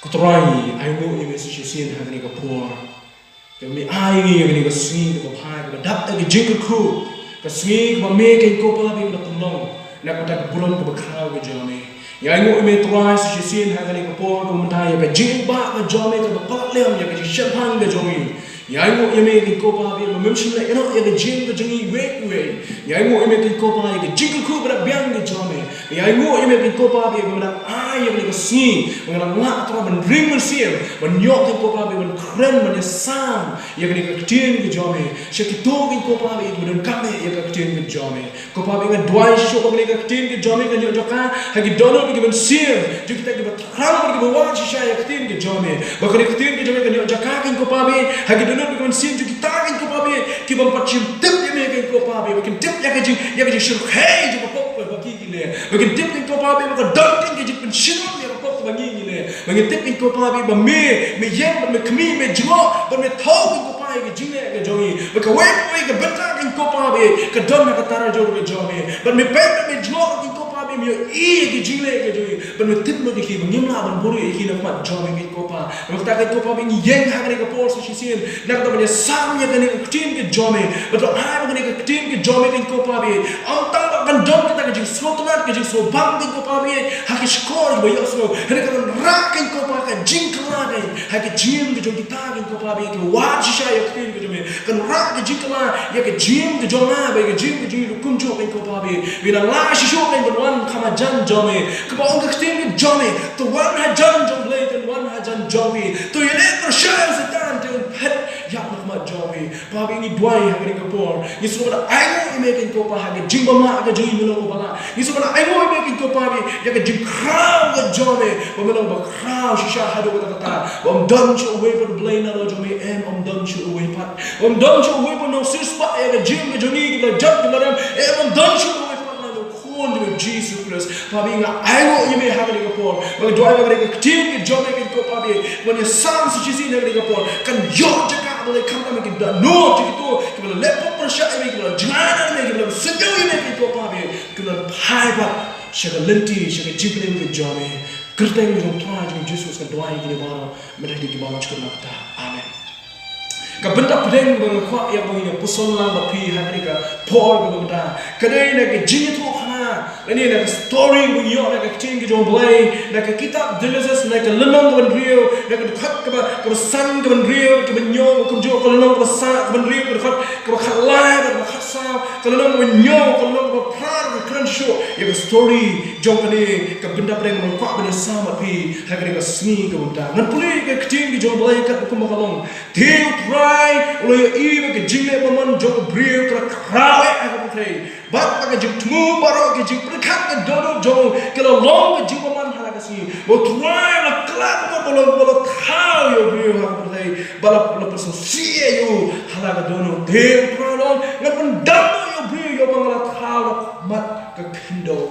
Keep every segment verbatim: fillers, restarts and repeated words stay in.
Ko Trai, ainguh ïa me sa shisien ha kane ka por. Ba me ai ïa ngi ïa kane ka sngi kaba bha, kaba dap da ka jingkyrkhu. Ka sngi kaba me keiñ ko Pa ba me la pynlong na ka bynta ka burom kaba khraw ka jong me. Ngi ainguh ïa me Trai sa shisien ha kane ka por kaba mynta, ïa ka jingim ba ka jong me kaba palat lem, ïa ka jingshemphang ka jong ngi. Ngi ainguh ïa me keiñ ko Pa ba me, ba mem shym la ïehnoh ïa ka jingim ka jong ngi iwei pa iwei. Ngi ainguh ïa me keiñ ko Pa ïa ka jingkyrkhu ba dap biang ka jong me. Ngi ainguh ïa me keiñ ko Pa ba me, ba me dang ai ïa kane ka sngi, ba ngi dang lah Trai ban ring mynsiem, ban ïoh keiñ ko Pa ba me, ban kren, ban ïasam ïa kane ka ktien ka jong me sha kito keiñ ko Pa ba me kiba donkam ïa ka ktien ka jong me. Ko Pa ba me, nga duwai shuh ba kane ka ktien ka jong me kan ïoh jaka ha ki dohnud ki mynsiem jong kita kiba thrang bad kiba wad shisha ïa ka ktien ka jong me. Ba kane ka ktien ka jong me kan ïoh jaka keiñ ko Pa ba me ha ki dohnud ki mynsiem jong kita keiñ ko Pa ba me kiba ym pat shym tip ïa me keiñ ko Pa ba me, ba kin tip ïa ka jing, ïa ka jingshitrhem jong ka pop ba ki ki leh. Ba kin tip keiñ ko Pa ba me ba ka don keiñ ka jingpynshitom ïa ka pop ba ngi ngi leh. Ba kin tip keiñ ko Pa ba me, ba me ïeng, ba me khmih, me jngoh, ba me thaw keiñ ko Pa ïa ka jingleh ka jong ngi. Ba kawei pa kawei ka bynta keiñ ko Pa ba ka don ha ka tarajur ka jong me. Ba me peit, ba me jngoh keiñ ko Pa ba me ïohi ïa ka jingleh ka jong ngi. Ba me tip lut ïa ki, ba ngim lah ban buhrieh ïa ki na khmat jong me keiñ ko Pa. Namar kata keiñ ko Pa ba ngi ïeng ha kane ka por sa shisien, na ka bynta ban ïasam ïa kane ka ktien ka jong me. Bad to ai ba kane ka ktien ka jong me keiñ ko Pa ba ym tang ba kan don kata ka jingsngewtynnat, ka jingsngewbang keiñ ko Pa ba ha ki shkor ba ïohsngew, hynrei kan wanrah keiñ ko Pa ka jingkylla keiñ ha ka jingim ka jong kita keiñ ko Pa ba kiba wad shisha ïa ka ktien ka jong me. Kan wanrah ka jingkylla ïa ka jingim ka jong nga bad ïa ka jingim ka jong ngi ruh kumjuh keiñ ko Pa ba. Ba ngin nang lah shisha keiñ ban wan kham hajan jong me. Kaba ong ka ktien ka jong me, to wan hajan jong U Blei, to wan hajan jong phi. To ïaleh pyrshah ïa u Soitan, te un phet ïap na khmat jong phi. Pa ba ngi duwai ha kane ka por, ngi sngewbha ban ainguh ïa me keiñ ko Pa ha ka jingbymlah ka jong ngi, me long uba lah. Ngi sngewbha ban ainguh ïa me keiñ ko Pa ba ïa ka jingkhraw ka jong me, ba me long ba khraw shisha haduh katta katta. Ba ym don shuh uwei pat U Blei na la jong me, em, ym don shuh uwei pat. Ba ym don shuh uwei pat u nongsiewspah ïa ka jingim ka jong ngi kiba la jot kiba la rem, em, ym don shuh uwei pat na la Khun jong me Jisu Khrist. Pa ba nga ainguh ïa me ha kane ka por. Ba nga duwai ba kane ka ktien ka jong me keiñ ko Pa ba, ban ïasam sa shisien ha kane ka por, kan ïoh jaka, ba la khamtam ïa ki dohnud, ïa kito kiba la leh pop pyrshah ïa me, kiba la jngai na me, kiba la synñiew ïa me keiñ ko Pa ba, kiba la phai pat sha ka lynti, sha ka jingpynim ka jong me. Kyrteng jong U Trai jong ngi Jisu Khrist ngi duwai ïa kine baroh, mynta ki dei ki baroh jingkyrmen. Amen. Ka bynta pdeng ba nga kwah ïa ba ngin ïa puson lang bad phi ha kane ka por kaba mynta, ka dei na ka jingïathuhkhana lane na ka story ba ngi ïoh na ka ktien ka jong U Blei, na ka kitab Genesis, na ka lynnong kaba hynriew, na ka dkhot kaba, kaba san, kaba hynriew, kaba hynñiew, kumjuh ka lynnong kaba saw, kaba hynriew, ka dkhot kaba khatlai, kaba khatsaw, ka lynnong kaba hynñiew, ka lynnong kaba phra, ka kren shuh ïa ka story jong kane ka bynta pdeng ba nga kwah ban ïasam bad phi ha kane ka sngi kaba mynta. Ngan pule ïa ka ktien ka jong U Blei katba kumba ka long. Te U Trai u la ïohi ba ka jingleh bymman jong u briew ka la khraw eh ha ka pyrthei, bad ba ka jingthmu baroh, ka jingpyrkhat, ka dohnud jong u ka la long ka jingbymman ha la ka sngi. Ba U Trai u la kylla ka mut ba la, ba la thaw ïa u briew ha ka pyrthei, bad la, la pynsngewsih ïa u ha la ka dohnud. Te U Trai u ong, ngan pyndam noh ïa u briew ïa uba nga la thaw na khmat ka khyndew.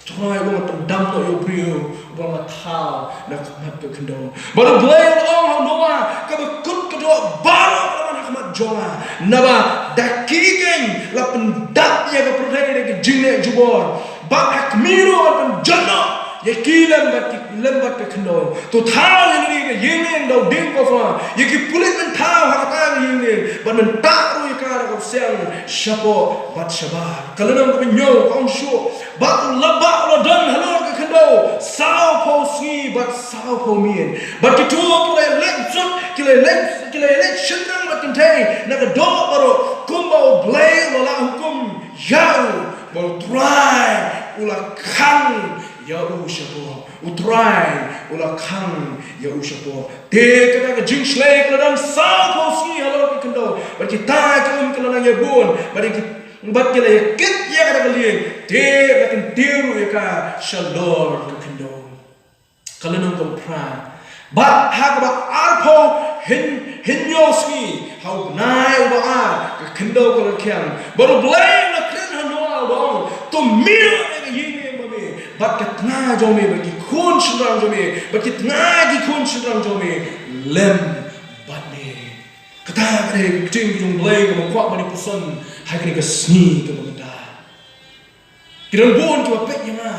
Trai u ong, ngan pyndam noh ïa u briew uba nga la thaw na khmat ka khyndew. Bad U Blei u la ong ha u Noah, kaba kut ka doh baroh la wan ha khmat jong nga, naba da ki keiñ la pyndap ïa ka pyrthei da ka jingleh jubor, bad ha khmih ruh ngan pynjot noh ïa ki lem bad ki, lem bad ka khyndew. To thaw ïa lade ka ïing lieng da u dieng Kophar, ïa ki pulit men thaw ha kata ka ïing lieng, bad men tah ruh ïa ka da ka bsiang shapoh bad shabar. Ka lynnong kaba hynñiew ka ong shuh, bad u la, bad u la don halor ka khyndew sawphew sngi bad sawphew miet. Bad kito ki la leit sut, ki la leit, ki la leit shynrang bad kynthei na ka doh baroh, kumba U Blei u la lah hukum ïa u. Bad U Trai u la khang ïa u shapoh. U Trai u la khang ïa u shapoh. Te kata ka jingshlei ka la don sawphew sngi halor ka khyndew. Bad kita ki um ki la nang ïabun, bad ki, bad ki la ïakit ïa kata ka lieng. Te la kyntiew ruh ïa ka shalor ka khyndew. Ka lynnong kaba phra. Bad ha kaba arphew hyn, hynñiew sngi, ha u bnai uba ar, ka khyndew ka la rkhiang. Bad U Blei u la kren ha u Noah, u ong, to mih noh na ka ïing ba me, bad ka tnga jong me, bad ki khun shynrang jong me, bad ki tnga ki khun shynrang jong me lem bad me. Kata ka dei ka ktien ka jong U Blei kaba nga kwah ban ïa puson ha kane ka sngi kaba mynta. Ki don bun kiba peit ïa nga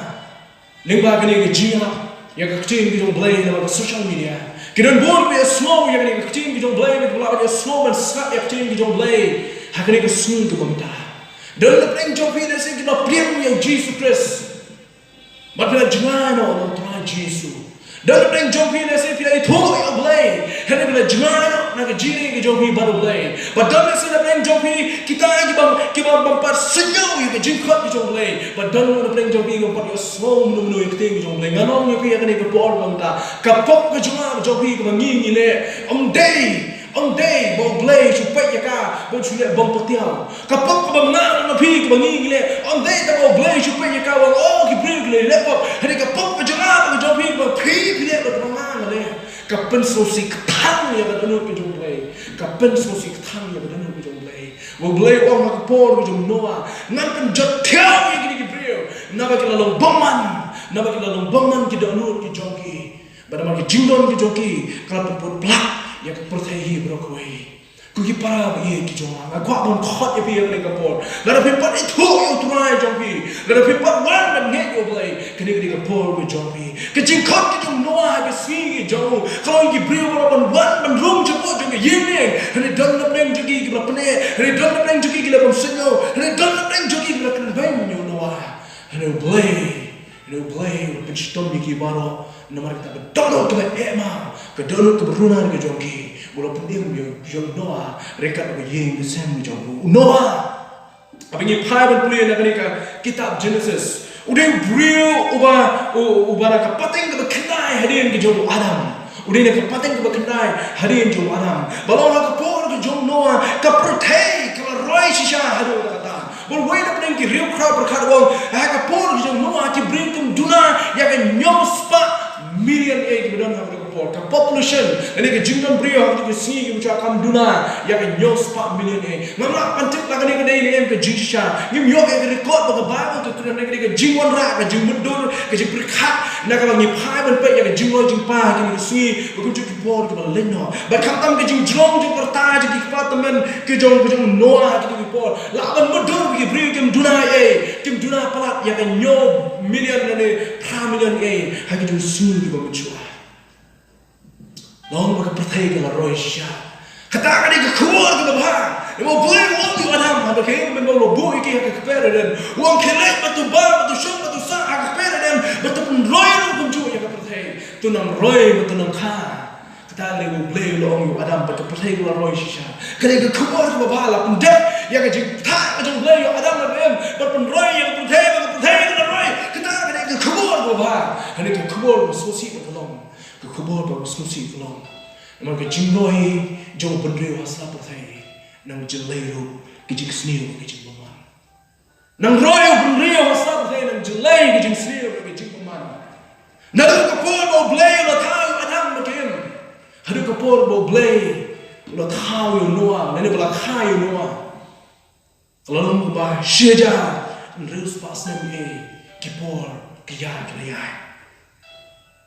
lyngba kane ka jingïalap. ïa ka ktien ka jong U Blei na ka social media. Ki don bun ba ïohsngew ïa kane ka ktien ka jong U Blei, ba ki la ïohsngew ban sngap ïa ka ktien ka jong U Blei ha kane ka sngi ka bynta. Don na pdeng jong phi lehse ki la pdiang ïa U Jisu Khrist. Bad phi la jngai noh na U Trai Jisu. Don na pdeng jong phi lehse phi la ithuh ïa U Blei. Hynrei phi la jngai noh na ka jingïeit ka jong phi bad U Blei. Bad don lehse na pdeng jong phi kita ki bym, ki bym, bym pat sngew ïa ka jingkhot ka jong U Blei. Bad don na pdeng jong phi ki bym pat ïohsngew mano mano ïa ka ktien ka jong U Blei. Ngan ong ïa phi ha kane ka por ba mynta, ka pop ka jong nga jong phi kaba ngi ngi leh, ym dei, ym dei ba U Blei u shu peit ïa ka, ba u shu leh bym patiaw. Ka pop kaba nga na phi kaba ngi ngi leh, ym dei tang ba U Blei u shu peit ïa ka, ba, oh, ki briew ki leh leh pop. Hynrei ka pop ka jong nga ka jong phi, ba phi phi leh bad ba nga nga leh, ka pynsngewsih kthang ïa ka dohnud ka jong U Blei. Ka pynsngewsih kthang ïa ka dohnud ka jong U Blei. Ba U Blei u ong ha ka por ka jong u Noah, ngan pynjot thiaw ïa kine ki briew, naba ki la long bymman, naba ki la long bymman ki dohnud ki jong ki. Bad namar ki jingdon ki jong ki, ka la pynput palat ïa ka pyrthei hi baroh kawei. Ko ki para baieit ki jong nga, nga kwah ban khot ïa phi ha kane ka por. Lada phim pat ithuh ïa U Trai jong phi, lada phim pat wan ban ngeit ïa U Blei, kane ka dei ka por ka jong phi. Ka jingkhot ka jong u Noah ha ka sngi ka jong u, ka long ïa ki briew baroh ban wan ban rung shapoh jong ka ïing lieng. Hynrei don na pdeng jong ki kiba la pyneh, hynrei don na pdeng jong ki ki la bym sngew, hynrei don na pdeng jong ki ki la kynbeiñ ïa u Noah. Hynrei U Blei, hynrei U Blei u la pynshitom ïa ki baroh namar kata ka dohnud kaba eh maw, ka dohnud kaba runar ka jong ki. U la pynim ïa u Noah ryngkat bad ka ïing ka sem ka jong u. U Noah, haba ngi phai ban pule na kane ka kitab Genesis, u dei u briew uba, u, uba na ka pateng kaba khyndai hadien ka jong u Adam. U dei na ka pateng kaba khyndai hadien jong u Adam. Ba long ha ka por ka jong u Noah, ka pyrthei ka la roi shisha haduh katta katta. Bad wei na pdeng ki riewkhraw pyrkhat u ong, ha ka por ka jong u Noah ki briew kim duna ïa ka hynñiew spah million eh kiba don ha ka por. Ka population lane ka jingdon briew ha ka sngi ki mynta kam duna ïa ka hynñiew spah million eh. Ngam lah ban tip la kane ka dei ne em ka jingshisha. Ngim ïoh ïa ka record ba ka Baibl ka kren ïa ka dei ka jingwanrah, ka jingmutdur, ka jingpyrkhat na kaba ngi phai ban peit ïa ka jingroi jingpah ha kine ki sngi ba kumjuh ki por kiba leit noh. Bad khamtam ka jingjrong jingpyrta jong ki kpa tymmen ka jong, ka jong u Noah ha kine ki por, lah ban mutdur ba ki briew kim duna ei, kim duna palat ïa ka hynñiew million lane phra million ei ha ki jingsngi kiba mynshuwa. Long ba ka pyrthei ka la roi shisha. Kata ka dei ka khubor kaba bha. Namar U Blei u ong ïa u Adam, haba ka ïing mynba u la buh ïa ki ha ka kper Eden, u ong, khie leit bad to bam bad to shong bad to sah ha ka kper Eden, bad to pynroi ruh kumjuh ïa ka pyrthei. To nang roi bad to nang kha. Kata ka dei ba U Blei u la ong ïa u Adam, bad ka pyrthei ka la roi shisha. Ka dei ka khubor kaba bha, la pyndep ïa ka jingthoh ka jong U Blei ïa u Adam bad ka Im, bad pynroi ïa ka pyrthei, bad ka pyrthei ka la roi. Kata ka dei ka khubor kaba bha. Ka dei ka khubor kaba sngewsih ba ka long. Ka khubor ba sngewsih ka long. Namar ka jingroi jong u bynriew ha sla pyrthei nang jyllei ruh ka jingsniew ka jingbymman. Nang roi u bynriew ha sla pyrthei nang jyllei ka jingsniew ka jingbymman. Naduh ka por ba U Blei u la thaw ïa u Adam bad ka Im haduh ka por ba U Blei u la thaw ïa u Noah, lane ba la kha ïa u Noah, ka la long kumba shi hajar hynriew spah snem eh ki por ki ïaid ki la ïaid.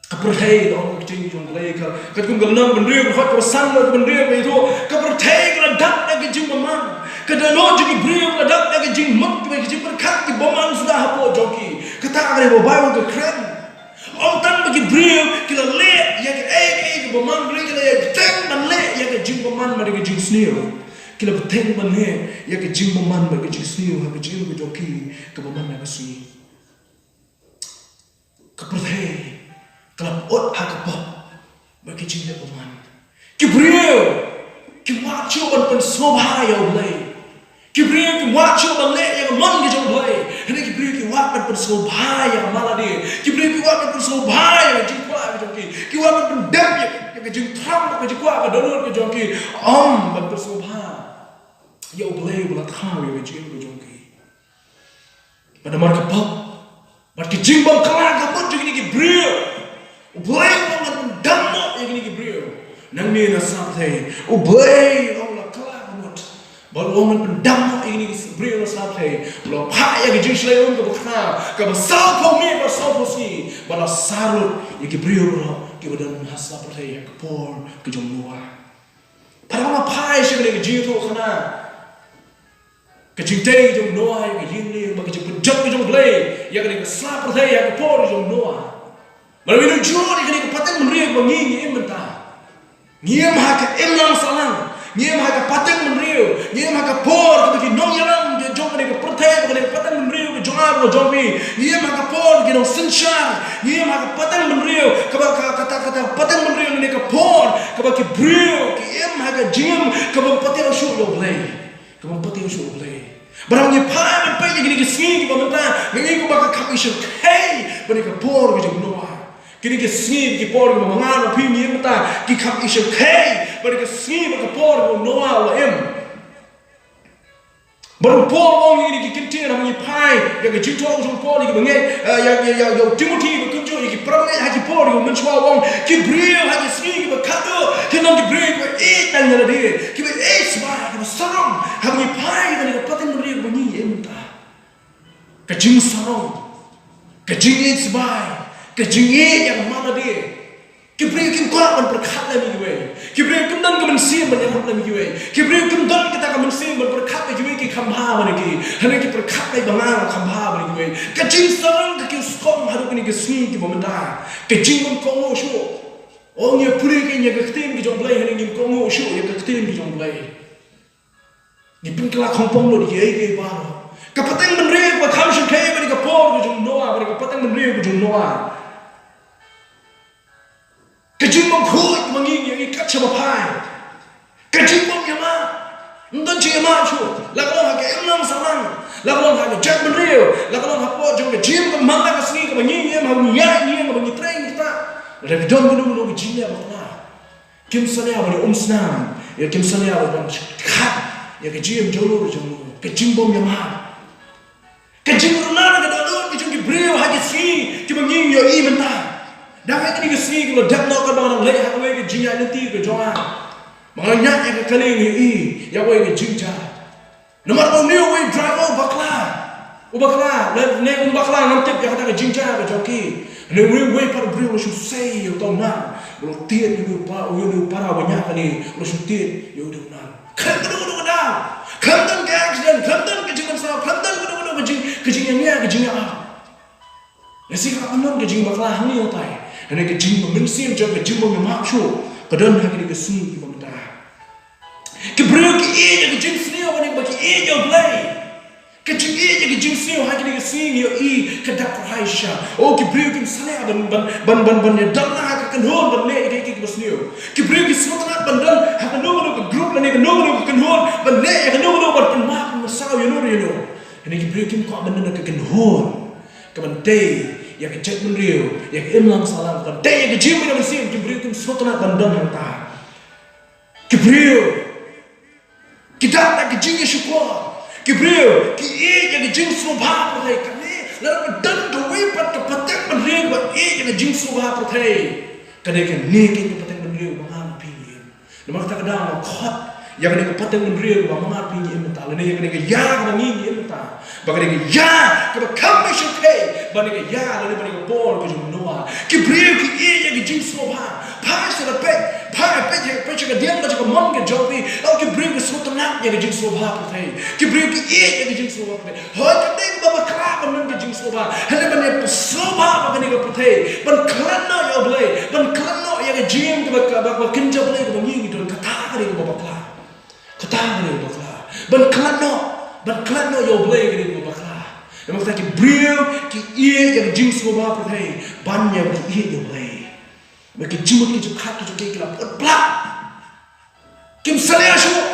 Ka pyrthei, la ong ka ktien jong U Blei, ka, katkum ka lynnong bynriew ka hot, ka ba san, ka bynriew ka ïathuh, ka pyrthei ka la dap da ka jingbymman. Ka dohnud jong ki briew ka la dap da ka jingmut, ka jingpyrkhat, ki bymman suda hapoh jong ki. Kata ka dei ba Baibl ka kren. Ym tang ba ki briew ki la leh ïa kaei kaei kaba bymman, hynrei ki la ïai bteng ban leh ïa ka jingbymman bad ka jingsniew. Ki la bteng ban leh ïa ka jingbymman bad ka jingsniew ha ka jingim ka jong ki kaba man la ka sngi. Ka pyrthei ka la pyut ha ka pop bad ka jingleh bymman. Ki briew kim wad shuh ban pynsngewbha ïa U Blei. Ki briew kim wad shuh ban leh ïa ka mon ka jong U Blei. Hynrei ki briew ki wad ban pynsngewbha ïa ka man lade. Ki briew ki wad ban pynsngewbha ïa ka jingkwah ka jong ki. Ki wad ban pyndep ïa, ïa ka jingthrang, ka jingkwah, ka dohnud ka jong ki. Ym ban pynsngewbha ïa U Blei uba la thaw ïa ka jingim ka jong ki. Bad namar ka pop bad ka jingbymkylla ka mut jong kine ki briew, U Blei u ong ngan pyndam noh ïa kine ki briew. Nangne na sla pyrthei U Blei u ong la kylla ka mut. Bad u ong ngan pyndam noh ïa kine ki briew na sla pyrthei. U la phah ïa ka jingshlei um kaba khnang kaba sawphew miet bad sawphew sngi. Bad la sar lut ïa ki briew baroh kiba don ha sla pyrthei ha ka por ka jong u Noah. Pat haba nga phai sha kane ka jingïathuhkhana, ka jingtei ka jong u Noah ïa ka ïing lieng bad ka jingpynjot ka jong U Blei ïa kane ka sla pyrthei ha ka por ka jong u Noah, Ba ngi nujor ïa kane ka pateng bynriew ba ngi ngi im mynta. Ngi im ha ka imlang sahlang. Ngi im ha ka pateng bynriew. Ngi im ha ka por kaba ki nongïalam jong kane ka pyrthei, kane ka pateng bynriew ka jong nga bad jong phi. Ngi im ha ka por ki nongsynshar. Ngi im ha ka pateng bynriew kaba ka, kata, kata pateng bynriew ne ka por kaba ki briew ki im ha ka jingim kaba ym pat ïoh shuh ïa U Blei. Kaba ym pat ïoh shuh ïa U Blei. Bad ngi phai ban peit ïa kine ki sngi kiba mynta, ngi ïohi ba ka kham ishyrkhei bad ïa ka por ka jong u Noah. Kine ki sngi ki por kiba nga bad phi ngi im mynta ki kham ishyrkhei bad ïa ka sngi bad ka por ka jong u Noah u la im. Bad u Paul u ong ïa kine ki ktien, ngi phai ïa ka jingthoh u Paul ïa kiba ngeit, eh, ïa, ïa, ïa, ïa u Timothy ba kumjuh, ïa ki para bangeit ha ki por kiba mynshuwa, u ong ki briew ha ki sngi kiba khatduh kin long ki briew kiba ïeit tang ïa lade, kiba ïeit sbai, kiba sarong. Haba ngi phai ïa kane ka pateng bynriew ba ngi im mynta, ka jingsarong, ka jingïeit sbai, ka jingïeit ïa ka man lade. Ki briew kim kwah ban pyrkhat lem ïa kiwei. Ki briew kim don ka mynsiem ban ïarap lem ïa kiwei. Ki briew kim don kata ka mynsiem ban pyrkhat ïa kiwei ki kham bha ban ïa ki. Hynrei ki pyrkhat lem ba nga kham bha ban ïa kiwei. Ka jingsarong ka kiew skhem haduh kine ki sngi kiba mynta. Ka jingbymkohnguh shuh. Ong ïa pule ki ïa ka ktien ka jong U Blei, hynrei ngim kohnguh shuh ïa ka ktien ka jong U Blei. Ngi pynkylla khongpong lut ïa kiei kiei baroh. Ka pateng bynriew ba kham shyrkhei bad ka por ka jong u Noah, bad ka pateng bynriew ka jong u Noah. Ka jingbymkhuid ba ngi ngi kat shaba phai. Ka jingbymïamap. Ym don jingïamap shuh. La ka long ha ka imlang sahlang, la ka long ha ka jaitbynriew, la ka long hapoh jong ka jingim kaba man la ka sngi kaba ngi ngi ïam, ha ngi ïaid ngi ïam, kaba ngi trei ngi ktah. Lada ka don kano kano ka jingleh bakla, kim salia ban ïa umsnam, ïa kim salia ban khat ïa ka jingim jong u jong u. Ka jingbymïamap. Ka jingryngkat ka dohnud ka jong ki briew ha ki sngi kiba ngi ïohi mynta. Dang ha kine ki sngi kiba la dep noh, katba nga dang leit ha kawei ka jingïaid lynti ka jong nga, ba nga ñiah ïa ka kali, nga ïohi ïa kawei ka jingjia. Namar ba une uwei u driver u bakla. U bakla, ne, ne um bakla ngam tip ïa kata ka jingjia ka jong ki. Ne uwei, uwei pat u briew u la shu sei ïa uta u nar. U la tied ïa une u pa, ïa une u para uba ñiah kali, u la shu tied ïa une u nar. Khlem kano kano ka daw. Khlem don ka accident, khlem don ka jingmynsaw, khlem don kano kano ka jing, ka jingïania, ka jingïa. Lehse ka lah ban don ka jingbakla hangne utai. Hynrei ka jingbymynsiem jong ka jingbymïamap shuh ka don ha kine ki sngi kiba mynta. Ki briew ki ïeit ïa ka jingsniew, ba ne ba ki ïeit ïa U Blei. Ka jingïeit ïa ka jingsniew ha kine ki sngi ngi ïohi ka dap kyrhai shisha. Oh, ki briew kim salia ban, ban, ban, ban, ban ïadon ha ka kynhun ban leh ïa kiei kiei kiba sniew. Ki briew ki sngewtynnat ban don ha kano kano ka group lane kano kano ka kynhun ban leh ïa kano kano, ban pynmap pynmynsaw ïano ïano. Hynrei ki briew kim kwah ban don ha ka kynhun kaban tei ïa ka jaitbynriew, ïa ka imlang sahlang, kaban tei ïa ka jingmynsiem. Ki briew kim sngewtynnat ban don hangta. Ki briew ki dap da ka jingïashukor. Ki briew ki ïeit ïa ka jingsngewbha pyrthei. Kane, lada ka don kawei pat ka pateng bynriew ba ïeit ïa ka jingsngewbha pyrthei, ka dei kane ka pateng bynriew ba nga bad phi ngi im. Namar kata ka daw nga khot ïa kane ka pateng bynriew ba nga bad phi ngi im mynta, lane ïa kane ka ïa kaba ngi ngi im mynta. Ba ka dei ka ïa kaba kham shyrkhei ban ïa ka ïa lane ban ïa ka por ka jong u Noah. Ki briew ki ïeit ïa ka jingsngewbha. Phai sha la peit, phai peit, peit sha ka diang bad sha ka mon ka jong phi. Oh, ki briew ki sngewtynnat ïa ka jingsngewbha pyrthei. Ki briew ki ïeit ïa ka jingsngewbha pyrthei. Hooid, ka dei kaba bakla ban don ka jingsngewbha. Hynrei ban ïa sngewbha bad kane ka pyrthei, ban khlad noh ïa U Blei, ban khlad noh ïa ka jingim kaba, kaba, kaba kynja Blei kaba ngi ngi don, kata ka dei kaba bakla. Kata ka dei kaba bakla. Ban khlad noh, ban khlad noh ïa U Blei ka dei kaba bakla. Namar kata ki briew ki ïeit ïa ka jingsngewbha pyrthei ban ïa ki ïeit ïa U Blei. Ba ki jingmut ki jingpyrkhat ki jong ki ki la put pla. Kim salia shuh.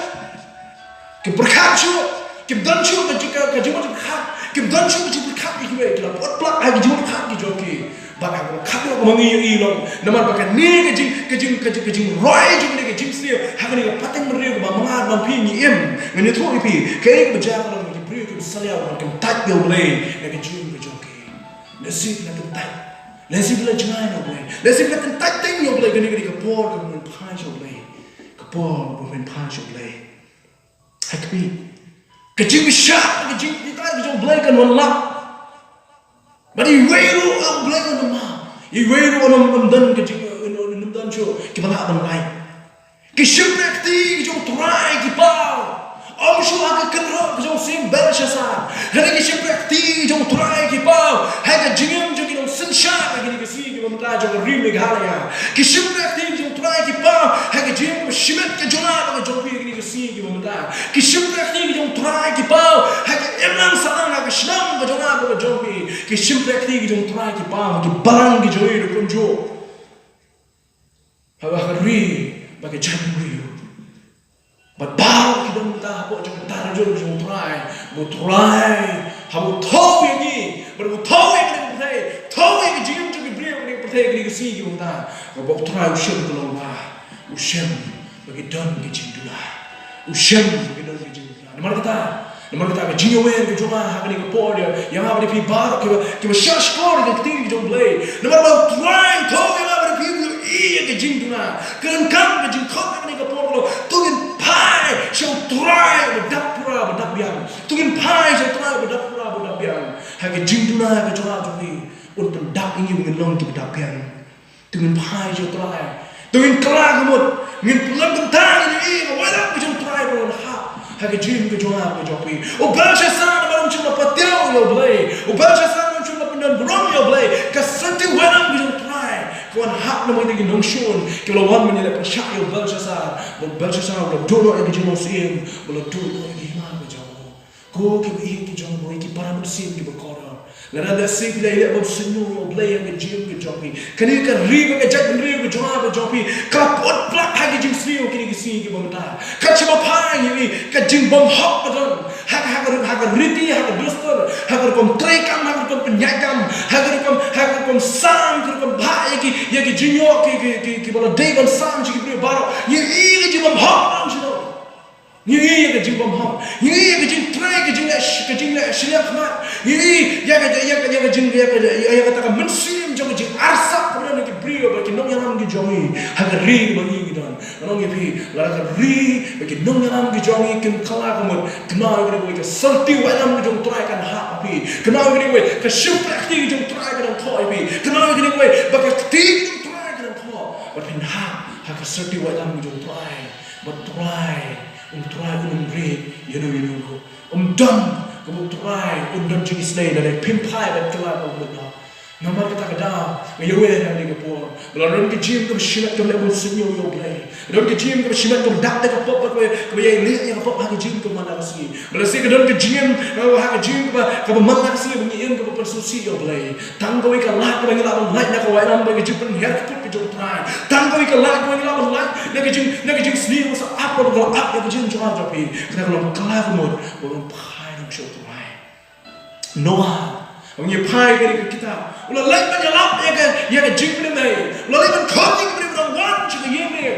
Kim pyrkhat shuh. Kim don shuh ka jing, ka, ka jingmut jingpyrkhat. Kim don shuh ka jingpyrkhat ïa kiwei, ki la put pla ha ki jingmut jingpyrkhat ki jong ki. Bad ha kaba khatduh kaba ngi ïohi long, namar ba kane ka jing, ka jing, ka jing, ka jingroi jong kane ka jingsniew ha kane ka pateng bynriew kaba nga bad phi ngi im. Ngan ïathuh ïa phi kaei kaba jia, ka long ba ki briew kim salia, kim tait ïa U Blei na ka jingim ka jong ki. Lehse phi la kyntait. Lehse phi la jngai na U Blei. Lehse phi la kyntait teng ïa U Blei, kane ka dei ka por kaba men phai sha U Blei. Ka por kaba men phai sha U Blei. Ha khmih, ka jingshah, ka jingïeit ka jong U Blei kan wan lap. Bad iwei ruh U Blei un ym map. Iwei ruh un ym, ym don ka jing, un, un ym don shuh kiba lah ban lait. Ki shympriah kti ki jong U Trai ki paw. Ym shuh ha ka kynroh ka jong u syiem Belshassar. Hynrei ki shympriah kti ki jong U Trai ki paw ha ka jingim jong ki nong synshar ha kine ki sngi kiba mynta jong ka ri Meghalaya. Ki shympriah kti ki jong U Trai ki paw ha ka jingim kaba shimet ka jong nga bad ka jong phi ha kine ki sngi kiba mynta. Ki shympriah kti ki jong U Trai ki paw ha ka imlang sahlang, ha ka shnong ka jong nga bad ka jong phi. Ki shympriah kti ki jong U Trai ki paw ha ki balang ki jong ngi ruh kumjuh. Haba ka ri bad ka jaitbynriew, bad baroh ki don mynta hapoh jong ka tarajur jong U Trai. Ba U Trai haba u thew ïa ngi, ba u thew ïa kane ka pyrthei, thew ïa ka jingim jong ki briew kane ka pyrthei, kane ka sngi ki mynta, ba U Trai u shem ka long ba, u shem ba ki don ki jingduna. U shem ba ki don ki jingduna. Namar kata, namar kata ka jingïawer ka jong nga ha kane ka por ïa, ïa nga bad ïa phi baroh kiba, kiba shah shkor ïa ka ktien ka jong U Blei. Namar ba U Trai u thew ïa nga bad ïa phi, u ïohi ïa ka jingduna. Ka donkam ka jingkhot ha kane ka por ka long, to ngin phai sha U Trai uba dap pura bad dap biang. To ngin phai sha U Trai uba dap pura bad dap biang. Ha ka jingduna ka jong nga jong phi, un pyndap ïa ngi ba ngin long kiba dap biang. To ngin phai sha U Trai. To ngin kylla ka mut. Ngin pynlong kumta, ngin ïohi ïa ka wai lam ka jong U Trai ba un hap ha ka jingim ka jong nga bad ka jong phi. U Belshassar namar um shym la patiaw ïa U Blei. U Belshassar namar um shym la pyndonburom ïa U Blei. Ka syrti wai lam ka jong U Trai ka wan hap namar kine ki nongshun kiba la wan ban ïaleh pyrshah ïa u Belshassar. Bad u Belshassar u la duh noh ïa ka jingnongsynshar, u la duh noh ïa ka hima ka jong u. Ko kiba ïeit ki jong U Blei, ki para mynsiem kiba kordor, lada lehse phi la ïaleh bym sngewsih ïa U Blei ha ka jingim ka jong phi, kane ka ri bad ka jaitbynriew ka jong nga bad jong phi ka put plat ha ki jingsniew kine ki sngi kiba mynta. Kat shaba phai ngi ïohi ka jingbymhok ka don ha ka, ha ka, ha ka riti, ha ka dustur, ha ka rukom treikam, ha ka rukom pynïaid kam, ha ka rukom, ha ka rukom sam, ka rukom bha ïa ki, ïa ki jingïoh ki, ki, ki, kiba la dei ban sam sha ki briew baroh. Ngi ïohi ka jingbymhok ka don sha don. Ngi ïohi ïa ka jingbymhok. Ngi ïohi ïa ka jingtrei, ka jingleh, ka jingleh shiliang khmat. Ngi ïohi ïa ka, ïa ka, ïa ka jing, ïa ka, ïa, ïa kata ka mynsiem jong ka jingarsap kaba don ha ki briew bad ki nongïalam ki jong ngi ha ka ri ba ngi ngi don. Nga ong ïa phi, lada ka ri bad ki nongïalam ki jong ngi kin kylla ka mut, kynmaw ïa kane kawei, ka syrti wai lam ka jong U Trai kan hap ha phi. Kynmaw ïa kane kawei, ka shympriah kti ka jong U Trai ka dang thoh ha phi. Kynmaw ïa kane kawei, ba ka kti ka jong U Trai ka dang thoh. Bad phin hap ha ka syrti wai lam ka jong U Trai. Bad U Trai, U Trai um rit ïa no ïa no ruh. Um don kaba U Trai un don jingisynei lada phim phai ban kylla ka mut noh. Namar kata ka daw nga ïawer ha kane ka por, ba lada don ka jingim kaba shimet kaba leh bym sngewsih ïa U Blei, don ka jingim kaba shimet kaba dap da ka pop, kaba, kaba ïai leh ïa ka pop ha ka jingim ka man la ka sngi. Ba lehse ka don ka jingim, eh, ha ka jingim kaba, kaba man la ka sngi ba ngi im kaba pynsngewsih ïa U Blei. Tang kawei ka lad kaba ngi lah ban lait na ka wai lam bad ka jingpynhiar kput ka jong U Trai. Tang kawei ka lad kaba ngi lah ban lait na ka jing, na ka jingsniew ba sa ap, ba ka la ap ïa ka jingim jong nga jong phi. Kata ka long kylla ka mut ba ngin phai noh sha U Trai. Noah, haba ngi phai kane ka kitab, u la leit ban ïalap ïa ka, ïa ka jingpynim ei. U la leit ban khot ïa ki briew ban wan sha ka ïing ne.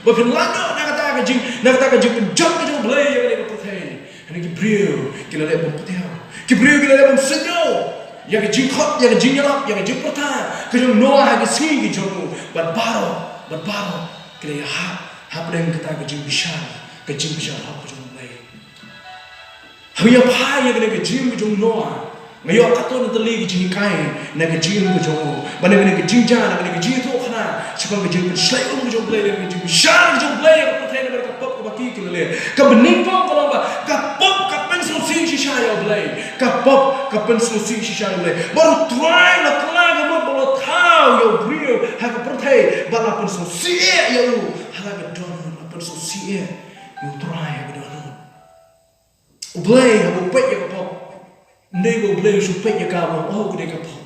Ba phin lait noh na kata ka jing, na kata ka jingpynjot ka jong U Blei ïa kane ka pyrthei. Kane ki briew ki la leh bym patiaw. Ki briew ki la leh bym sngewsih ïa ka jingkhot, ïa ka jingïalap, ïa ka jingpyrta ka jong Noah ha ki sngi ki jong u. Bad baroh, bad baroh ki la ïahap hapdeng kata ka jingbishar, ka jingbishar hok ka jong U Blei. Haba ngi ïa phai ïa kane ka jingim ka jong Noah, nga ïoh katto katne tylli ki jinghikai na ka jingim ka jong u. Ba na kane ka jingjia, na kane ka jingïathuhkhana shaphang ka jingpynshlei um ka jong U Blei, na ka jingbishar ka jong U Blei ïa ka pyrthei namar ka pop kaba ki ki la leh. Kaba nyngkong ka long ba ka pop ka pynsngewsih shisha ïa U Blei. Ka pop ka pynsngewsih shisha ïa U Blei. Bad U Trai u la kylla ka mut bad u la thaw ïa u briew ha ka pyrthei bad la pynsngewsih ïa u ha la ka dohnud, la pynsngewsih ïa U Trai ha ka dohnud. U Blei haba u peit ïa ka pop, ym dei ba U Blei u shu peit ïa ka, ba u ong, oh, ka dei ka pop.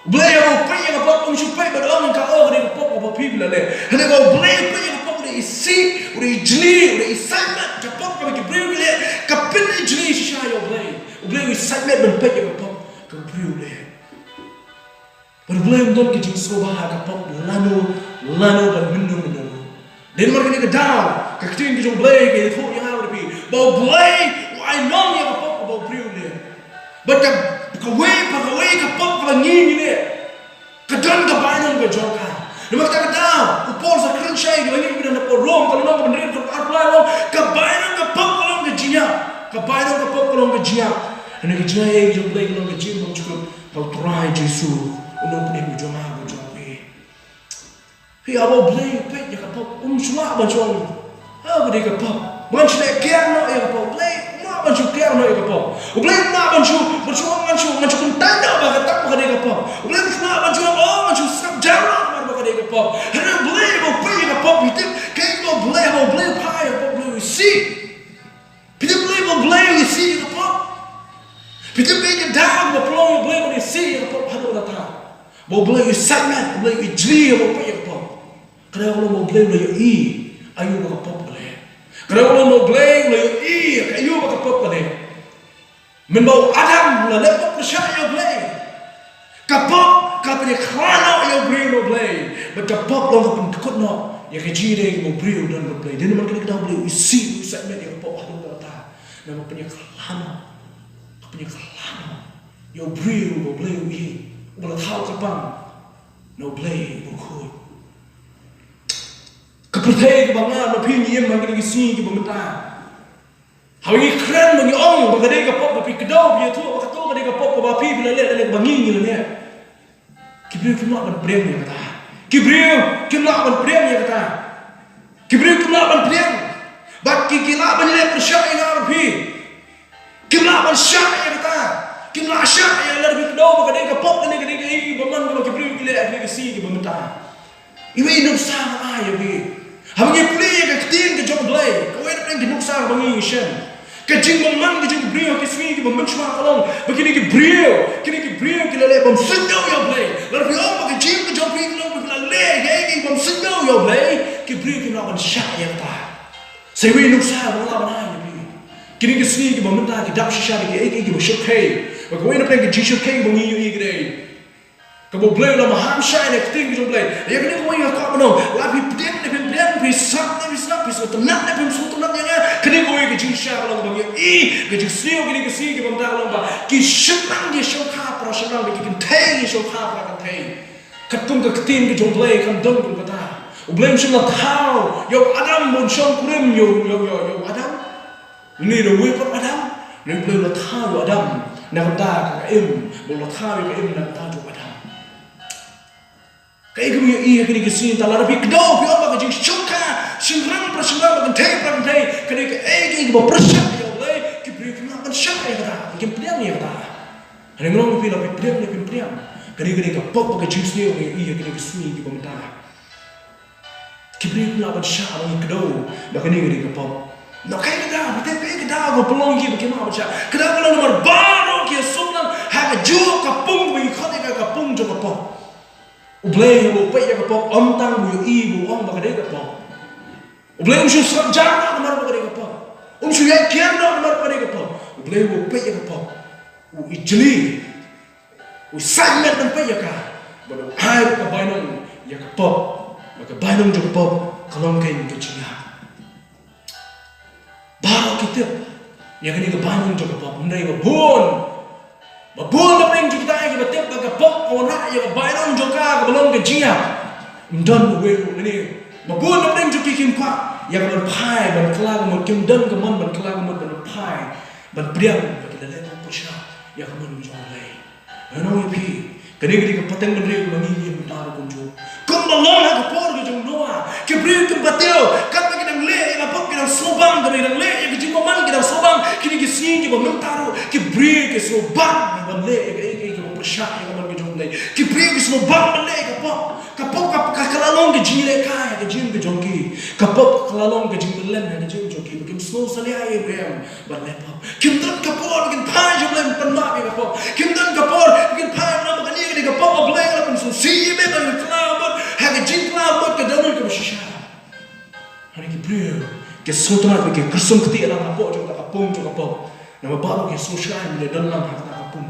U Blei haba u peit ïa ka pop, um shu peit bad ong ïa ka, oh, ka dei ka pop kaba phi la leh. Hynrei ba U Blei u peit ïa ka pop, u dei isih, u dei ijli, u dei iseitmet. Ka pop kaba ki briew ki leh ka pynijli shisha ïa U Blei. U Blei u iseitmet ban peit ïa ka pop kaba u briew u leh. Bad U Blei um don ka jingsngewbha ha ka pop lano lano bad mynno mynno. Dei namar kane ka daw ka ktien ka jong U Blei ka ïathuh ïa nga bad ïa phi ba U Blei u ai long ïa ka pop kaba u briew u leh. Bad ka, kawei pa kawei ka pop kaba ngi ngi leh ka don ka bainong ka jong ka. Namar kata ka daw u Paul sa kren shai, ka la ngi phi na pdeng Rom, ka lynnong kaba hynriew, ka arphew lai, u ong ka bainong ka pop ka long ka jingïap, ka bainong ka pop ka long ka jingïap. Hynrei ka jingïap ka jong U Blei ka long ka jingim bymjukut ha U Trai Jisu, U Nongpynim ka jong nga bad jong phi. Phi, haba U Blei u peit ïa ka pop, um shu lah ban shu ong, ha, ka dei ka pop. Ngan shu leh kiar noh ïa ka pop. U Blei um lah ban shu kiar noh ïa ka pop. U Blei um lah ban shu, ban shu ong, ngan shu, ngan shu kyntait noh ba ka tap ba ka dei ka pop. U Blei um Phi tip balei ba U Blei u isih ïa ka pop? Phi tip kaei ka daw ba pynlong ïa U Blei ban isih ïa ka pop haduh katta? Ba U Blei u sait met, U Blei u jli ïa ka pop. Ka daw ba U Blei u la ïohi aïu ba ka pop ka leh. Ka daw ba U Blei u la ïohi aïu ba ka pop ka leh. Mynba u Adam u la leh pop pyrshah ïa U Blei, ka pop ka pynïakhla noh ïa u briew na U Blei. Bad ka pop long ka pyndkut noh ïa ka jingïadei kaba u briew u don bad U Blei. Dei namar kane ka daw U Blei u isih, u sait met ïa ka pop haduh katta. Namar ka pynïakhla noh, ka pynïakhla noh ïa u briew uba U Blei u ïeit, uba la thaw kyrpang na U Blei uba khuid. Ka pyrthei kaba nga bad phi ngi im ha kine ki sngi kiba mynta, haba ngi kren ba ngi ong ba ka dei ka pop, ba phi kdew phi ïathuh ba kato ka dei ka pop kaba phi phi la leh, leh kaba ngi ngi la leh. Ki briew kim lah ban pdiang ïa kata. Ki briew kim lah ban pdiang ïa kata. Ki briew kim lah ban pdiang. Bad ki, ki lah ban leh pyrshah ïa nga bad phi. Kim lah ban shah ïa kata. Kim lah shah ïa lada phi kdew ba ka dei ka pop, ka dei, ka dei kaei ba man kaba ki briew ki leh ha kine ki sngi kiba mynta. Iwei i nuksa nga ai ïa phi. Haba ngi pule ïa ka ktien ka jong U Blei, kawei na pdeng ki nuksa ba ngi shem, ka jingbymman ka jong ki briew ha ki sngi kiba mynshuwa ka long ba kine ki briew, kine ki briew ki la leh bym sngewthuh ïa U Blei. Lada phi ong ba ka jingim ka jong phi ka long ba phi la leh ïa kaei kaei bym sngewthuh ïa U Blei, ki briew kim lah ban shah ïa kata. Sa iwei i nuksa ba nga lah ban ai ïa phi. Kine ki sngi kiba mynta ki dap shisha da kiei kiei kiba shyrkhei. Bad kawei na pdeng ki jingshyrkhei ba ngi ïohi ka dei kaba U Blei u la maham shai na ka ktien ka jong U Blei. Ïa kane kawei nga kwah ban ong, la phi pdiang ne phim pdiang, phi sngap ne phi sngap, phi sngewtynnat ne phim sngewtynnat ïa nga, kane kawei ka jingshisha ka long ba ngi ïohi, ka jingsniew kine ki sngi kiba mynta ka long ba ki shynrang ki shongkha para shynrang, ba ki kynthei ki shongkha para kynthei. Katkum ka ktien ka jong U Blei kam don kum kata. U Blei um shym la thaw ïa u Adam ba un shongkurim ïa u, ïa u, ïa u, ïa u Adam. Une u da uwei pat u Adam. Une U Blei u la thaw ïa u Adam na ka bynta ka im, ba u la thaw ïa ka im na ka bynta jong u Adam. Kaei kaba ngi ïohi ha kine ki sngi, tang lada phi kdew phi ong ba ka jingshongkha shynrang para shynrang, ba kynthei para kynthei ka dei kaei kaei kaba pyrshah ïa U Blei, ki briew kim lah ban shah ïa kata, kim pdiang ïa kata. Hynrei nga ong ïa phi, la phi pdiang ne phim pdiang, ka dei, ka dei ka pop bad ka jingsniew ba ngi ïohi ha kine ki sngi kiba mynta. Ki briew kim lah ban shah ba ngi kdew ba kane ka dei ka pop. Namar kaei ka daw, phi tip kaei ka daw ba pynlong ïa ki ba kim lah ban shah? Ka daw ka long namar baroh ki ïasuk lang ha kajuh ka pung ba ngi khot ïa ka, ka pung jong ka pop. U Blei haba u peit ïa ka pop, ym tang ba u ïohi ba u ong ba ka dei ka pop. U Blei um shu sngap jar noh namar ba ka dei ka pop. Um shu ïaid kiar noh namar ba ka dei ka pop. U Blei haba u peit ïa ka pop, u ijli, u sait met ban peit ïa ka, bad u ai ruh ka bainong ïa ka pop. Bad ka bainong jong ka pop ka long kein ka jingïap. Baroh ki tip ïa kane ka bainong jong ka pop, hynrei ba bun, ba bun na pdeng kita kiba tip ba ka pop ka wanrah ïa ka bainong jong ka kaba long ka jingïap. Ym don uwei ruh lane. Ba bun na pdeng jong ki kim kwah ïa ka ban phai ban kylla ka mut, kim don ka mon ban kylla ka mut, ban phai ban pdiang, ba ki la leh pyrshah ïa ka mon jong U Blei. Ngan ong ïa phi, kane ka dei ka pateng bynriew kaba ngi ïohi mynta ruh kumjuh. Kumba long ha ka por ka jong u Noah, ki briew kim pat tip, katba ki dang leh ïa ka pop ki dang sngewbang, katba ki dang leh ïa ka jingbymman ki dang sngewbang. Kine ki sngi kiba mynta ruh ki briew ki sngewbang ban leh ïa kaei kaei kaba pyrshah ïa ka mon ka jong U Blei. Ki briew ki sngewbang ban leh ïa ka pop. Ka pop ka, ka, ka la long ka jinglehkai ha ka jingim ka jong ki. Ka pop ka la long ka jingpynlem ha ka jingim jong ki. Ba kim sngewsalia ïa u em ban leh pop. Kim don ka por ba kin phai sha U Blei ban pynlap ïa ka pop. Kim don ka por ba kin phai ban ong ba kane ka dei ka pop, U Blei nga la pynsngewsih ïa me ba nga kylla mut ha ka jingkylla mut ka dohnud kaba shisha. Hynrei ki briew ki sngewtynnat, ki kyrsum kti lang hapoh jong kata ka pung jong ka pop. Namar baroh ki sngewsih ïa me don lang ha kata ka pung.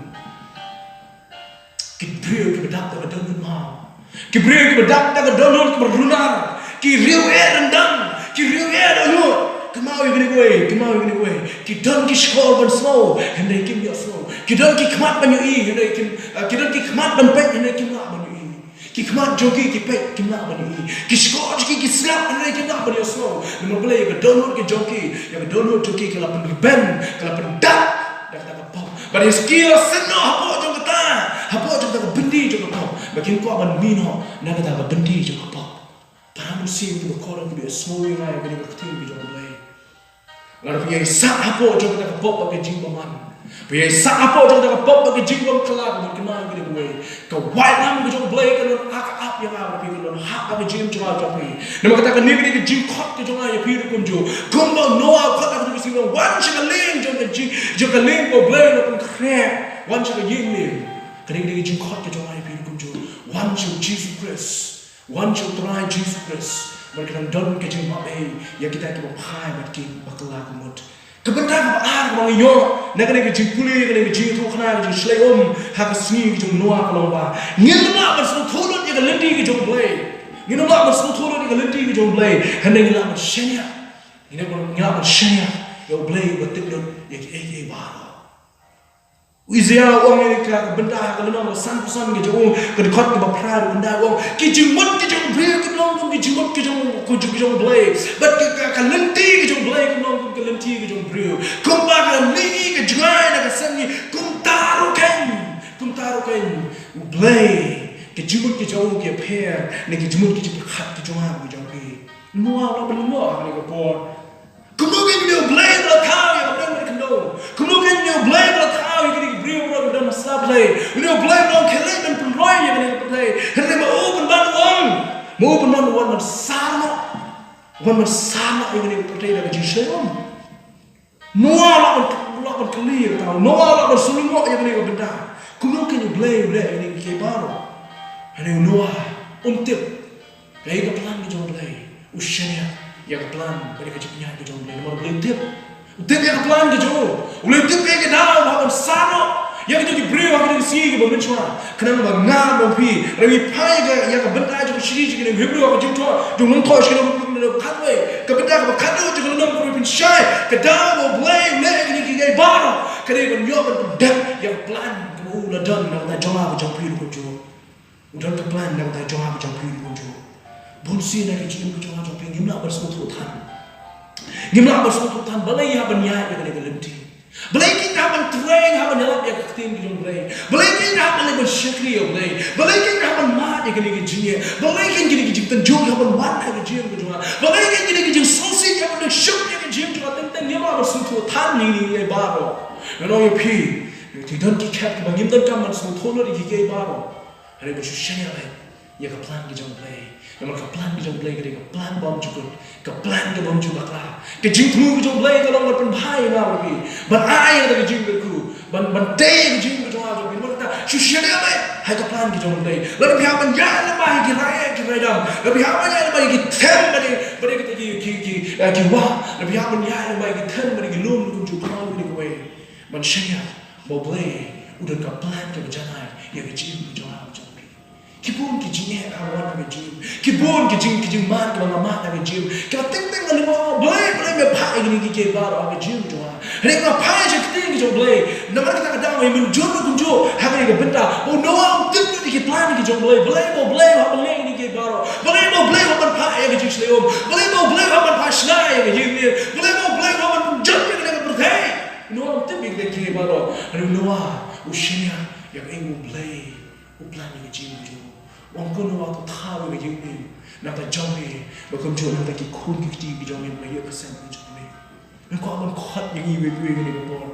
Ki briew kiba dap da ka dohnud maw. Ki briew kiba dap da ka dohnud kaba runar. Ki riewïeit ryndang, ki riewïeit dohnud. Kynmaw ïa kane kawei, kynmaw ïa kane kawei. Ki don ki shkor ban sngew, hynrei kim ïohsngew. Ki don ki khmat ban ïohi, hynrei kim, eh, ki don ki khmat ban peit, hynrei kim lah ban ïohi. Ki khmat jong ki ki peit, kim lah ban ïohi. Ki shkor jong ki ki sngap, hynrei kim lah ban ïohsngew. Namar balei? Ïa ka dohnud ka jong ki, ïa ka dohnud jong ki ka la pynrben, ka la pyndap da kata ka pop. Bad ïa ki la seng noh hapoh jong kata, hapoh jong kata ka byndi jong ka pop. Ba kim kwah ban mih noh na kata ka byndi jong ka pop. Para mynsiem kiba kordor, kiba ïohsngew ïa nga, ïa kane ka ktien ka jong U Blei. Lada phi ïaisah hapoh jong kata ka pop bad ka jingbymman, Ba ïa sah hapoh jong kata ka pop bad ka jingbymkylla, ka mut kane ka dei kawei ka waitlam ka jong U Blei ka don ha ka ap ïa nga bad phi, ka don ha ka jingim jong nga bad jong phi. Namar kata kane ka dei ka jingkhot ka jong nga ïa phi ruh kumjuh. Kumba u Noah u khot ha ka jong ka sngi, wan sha ka lieng jong ka jing, jong ka lieng ba U Blei u la pynkhreh. Wan sha ka ïing lieng. Kane ka dei ka jingkhot ka jong nga ïa phi ruh kumjuh. Wan sha U Jisu Khrist. Wan sha U Trai Jisu Khrist. Bad ka nang don ka jingmap ei ïa kita kiba phai bad kiba kylla ka mut. Ka bynta kaba ar kaba nga ïoh na kane ka jingpule, kane ka jingïathuhkhana, ka jingshlei um ha ka sngi ka jong u Noah ka long ba ngin ym lah ban sngewthuh lut ïa ka lynti ka jong U Blei. Ngin ym lah ban sngewthuh lut ïa ka lynti ka jong U Blei. Hynrei ngin lah ban shaniah. Ngin lah ban, ngin lah ban shaniah ïa U Blei uba tip lut ïa kiei kiei baroh. U Isaiah u ong ïa kane ka bynta ha ka lynnong ba sanphew san ka jong u, ka dkhot kaba phra ruh kynda u ong, ki jingmut ki jong u briew kim long kum ki jingmut ki jong, ki jong, ki jong U Blei. Bad ka, ka, ka lynti ka jong U Blei kim long kum ka lynti ka jong u briew. Kumba ka lynti ka jngai na ka sngi, kumta ruh keiñ, kumta ruh keiñ U Blei, ki jingmut ki jong u ki pher na ki jingmut ki jingpyrkhat ki jong nga ki jong phi. Noah u la pynlyngngoh ha kane ka por. Kumno keiñ une U Blei ba la thaw ïa ka pdeng bad ka khyndew? Kumno keiñ une U Blei ba la thaw ïa kine ki briew baroh kiba don ha sla Blei? Une U Blei ba la ong khie leit ban pynroi ïa kane ka pyrthei. Hynrei ma u pynban u ong, ma u pynban u wan ban sah noh, wan ban sah noh ïa kane ka pyrthei da ka jingshlei um. Noah u lah ban, u lah ban kylli ïa kata. Noah u lah ban shu lyngngoh ïa kane ka bynta. Kumno keiñ U Blei u leh ïa kine kiei baroh? Hynrei u Noah um tip ïa ka plan ka jong U Blei. U shaniah ïa ka plan bad ïa ka jingpynïaid ka jong U Blei namar U Blei u tip. U tip ïa ka plan ka jong u. U Blei u tip ïa ka daw ba hap ban sah noh ïa kito ki briew ha kito ki sngi kiba mynshuwa. Khnang ba nga bad phi, lada ngi phai ïa ka, ïa ka bynta jong ka shithi jong ki nong Hebru ha ka jingthoh jong u Nongthoh, shithi ba khatwei, ka bynta kaba khatduh jong ka lynnong, phin shai ka daw ba U Blei u leh ïa kine kiei baroh ka dei ban ïoh ban pyndep ïa ka plan kaba u la don na ka bynta jong nga bad jong phi ruh kumjuh. U don ka plan na ka bynta jong nga bad jong phi ruh kumjuh. Bun sien ha ka jingim ka jong nga jong phi ngim lah ban sngewthuh than. Ngim lah ban sngewthuh than balei hap ban ïaid ïa kane ka lynti. Balei keiñ hap ban trei, hap ban ïalap ïa ka ktien ka jong U Blei. Balei keiñ hap ban leit ban shakri ïa U Blei. Balei keiñ hap ban mad ïa kane ka jingeh. Balei keiñ kine ki jingtynjuh ki hap ban wan ha ka jingim ka jong nga. Balei keiñ kine ki jingsngewsih ki hap ban dang suk ïa ka jingim jong nga. Teng teng ngim lah ban sngewthuh than ïa kine kiei baroh. Ngan ong ïa phi, ki don ki khet kiba ngim donkam ban sngewthuh lut ïa kiei baroh. Hynrei ba shu shaniah leit ïa ka plan ka jong U Blei. Namar ka plan ka jong U Blei ka dei ka plan bymjukut, ka plan ka bymjukut bakla. Ka jingthmu ka jong U Blei ka long ban pynbha ïa nga bad phi, ban ai ïa ka jingkyrkhu, ban, ban tei ïa ka jingim ka jong nga jong phi. Namar kata shu shaniah leit ha ka plan ka jong U Blei. Lada phi hap ban ïaid lem bad ki raieh ki raidam, lada phi hap ban ïaid lem bad ki them bad ki, bad ki, ki, ki, eh, ki wah, lada phi hap ban ïaid lem bad ki them bad ki lum, kumjuh, kynmaw ïa kawei, ban shaniah ba U Blei u don ka plan kaba janai ïa ka jingim ka jong nga bad jong phi. Ki bun ki jingeh kiba wan ha ka jingim. Ki bun ki jing, ki jingmad kiba nga mad ha ka jingim, kiba teng teng nga lyngngoh, Blei, Blei, me phah ïa kine kiei baroh ha ka jingim jong nga. Hynrei nga phai sha ka ktien ka jong U Blei. Namar kata ka daw nga ïamynjur ruh kumjuh ha kane ka bynta ba u Noah um tip lut ïa ki plan ki jong U Blei. Balei ba U Blei u hap ban leh ïa kine kiei baroh? Balei ba U Blei u hap ban phah ïa ka jingshlei um? Balei ba U Blei u hap ban phah shna ïa ka ïing lieng? Balei ba U Blei u hap ban jot ïa kane ka pyrthei? U Noah um tip ïa kine kiei baroh. Hynrei u Noah u shaniah ïa kaei U Blei u plan ïa ka jingim jong u. U ong, ko Noah, to thaw ïa ka ïing lieng na ka bynta jong me bad kumjuh na ka bynta ki khun ki kti ki jong me, ba ïoh ka seng ka jong me. Me kwah ban khot ïa ngi iwei pa iwei ha kane ka por.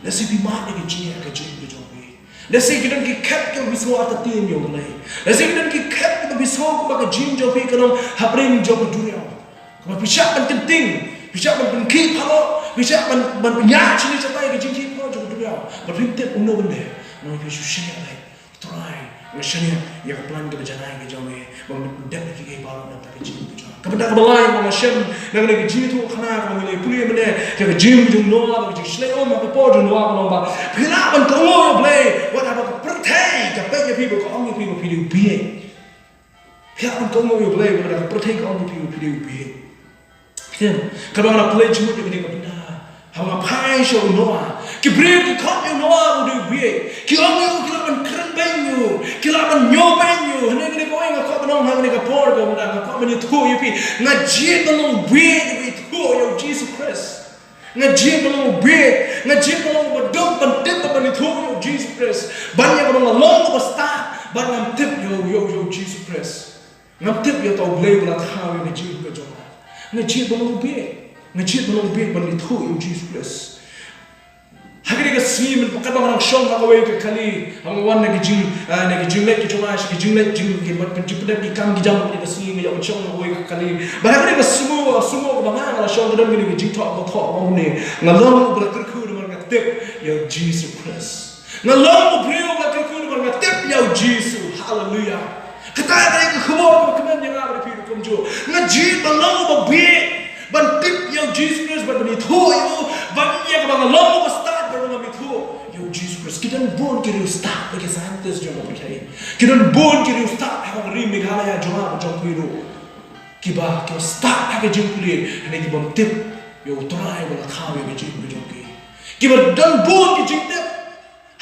Lehse phi mad ïa ka jingeh ha ka jingim ka jong phi. Lehse ki don ki khet kiba phi sngew artatien ïa U Blei. Lehse ki don ki khet kiba phi sngew kumba ka jingim jong phi ka long hapdeng jong ka duriaw. Kumba phi shah ban kynting, phi shah ban pynkhih pharok, phi shah ban, ban pynïaid shane shatai ha ka jingkhih pharok jong ka duriaw. Bad phim tip kumno ban leh. Namar phi shu shaniah leh. Trai, nga shaniah ïa ka plan kaba janai ka jong me, ba men pyndep ïa kiei baroh na ka bynta ka jingim ka jong nga. Ka bynta kaba lai kaba nga shem na kane ka jingïathuhkhana kaba ngi la pule mynne, ïa ka jingim jong u Noah, ka jingshlei um ha ka por jong u Noah, ka long ba phi lah ban kohnguh ïa U Blei wat haba ka pyrthei ka peit ïa phi bad ka ong ïa phi ba phi dei u bieit. Phi lah ban kohnguh ïa U Blei wat haba ka pyrthei ka ong ïa phi ba phi dei u bieit. Phi tip, katba nga la pule jingmut ïa kane ka bynta, haba nga phai sha u Noah, ki briew ki khot ïa u Noah ba u dei u bieit. Ki ong ïa u, ki lah ban kren beiñ ïa u, ki lah ban ñiew beiñ ïa u. Hynrei kane kawei nga kwah ban ong ha kane ka por kaba mynta, nga kwah ban ïathuh ïa phi, nga jied ban long u bieit, ban ïathuh ïa U Jisu Khrist. Nga jied ban long u bieit, nga jied ban long uba duk ban tip bad ban ïathuh ïa U Jisu Khrist. Ban ïa kaba nga long uba stad, ban ngam tip ïa u, ïa u, ïa U Jisu Khrist. Ngam tip ïa uta U Blei ba la thaw ïa ka jingim ka jong nga. Nga jied ban long u bieit. Nga jied ban long u bieit ban ïathuh ïa U Jisu Khrist. Ha kane ka sngi mynta katba nga dang shong ha kawei ka kali, ha nga wan na ki jing, ah, na ki jingleit ki jong nga, ki jingleit jing ki, bad ki jingpyndep ki kam ki jam ha kane ka sngi, nga ïoh ban shong ha kawei ka kali. Bad ha kane ka sngi, sngi kaba nga la shong, ka don kane ka jingthoh ba thoh ba ong ne, nga long uba la kyrkhu namar nga tip ïa u Jisu Khrist. Nga long u briew uba la kyrkhu namar nga tip ïa u Jisu. Haleluya. Kata ka dei ka khubor kaba kmen ïa nga bad ïa phi ruh kumjuh. Nga jied ban long uba bieit ban tip ïa u Jisu Khrist, ban ithuh ïa u, ban ïa kaba nga long uba stad ban ngam ithuh ïa u Jisu Khrist. Ki don bun ki riewstad, ki scientist jong ka pyrthei. Ki don bun ki riewstad ha ka ri Meghalaya jong nga bad jong phi ruh, kiba, kiba stad ha ka jingpule, hynrei ki bym tip ïa u Trai uba la thaw ïa ka jingim ka jong ki. Kiba don bun ki jingtip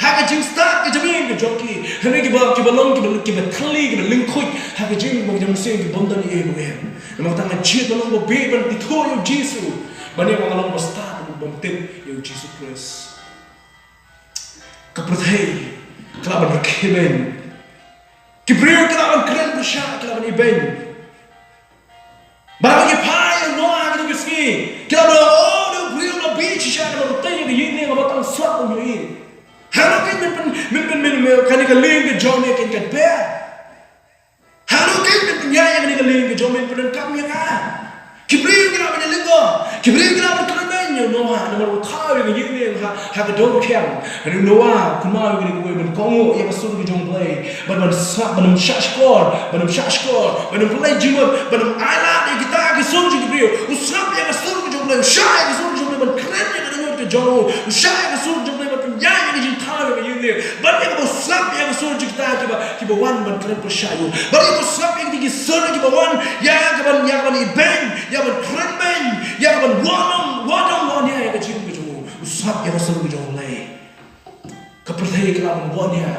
ha ka jingstad ka jingim ka jong ki, hynrei kiba, kiba long, kiba, kiba thylli, kiba lyngkhuid ha ka jingim ka jong ki, ki bym don ei ei ruh. Namar kata nga jied ban long uba bieit ban ithuh ïa u Jisu, ban ïa kaba nga long uba stad, uba bym tip ïa u Jisu Khrist. Ka pyrthei ka lah ban rkhie beiñ. Ki briew ki lah ban kren pyrshah, ki lah ban ibeiñ. Bad haba ki phai ïa u Noah ha kine ki sngi, ki la ong, "Oh, u dei u briew uba bieit shisha, namar u tei ïa ka ïing lieng haba tang slap um ïohi." Hangno kein men pyn, men pyn, men, men, kane ka lieng ka jong me kein kan pher? Hangno kein men pynïaid ïa kane ka lieng ka jong me, men pyndonkam ïa ka? Ki briew ki la ban ïalyngngoh, ki briew ki la ban kren beiñ ïa u Noah, namar u thaw ïa ka ïing lieng ha, ha ka dewrkhiang. Hynrei u Noah u kynmaw ïa kane kawei, ban kohnguh ïa ka sur ka jong U Blei. Bad ban sngap, ban ym shah shkor, ban ym shah shkor, ban ym pynleit jingmut, ban ym ailad ïa kita ki sur jong ki briew. U sngap ïa ka sur ka jong U Blei, u shah ïa ka sur ka jong U Blei, ban kren ïa ka dohnud ka jong u. U shah ïa ka sur ka jong U Blei, ban pynïaid ïa ka jingthaw ïa ka ïing lieng. Bad ïa kaba u sngap ïa ka sur jong kita kiba wan ban kren pyrshah ïa u. Bad ïa kaba u sngap ïa kita ki sur kiba wan ïa kaban, ïa kaban ibeiñ, ïa kaban kren beiñ, ïa kaban wad dong, wad dong, wad nia ïa ka jingim ka jong u. U sngap ïa ka sur ka jong U Blei. Ka pyrthei ka lah ban wad nia,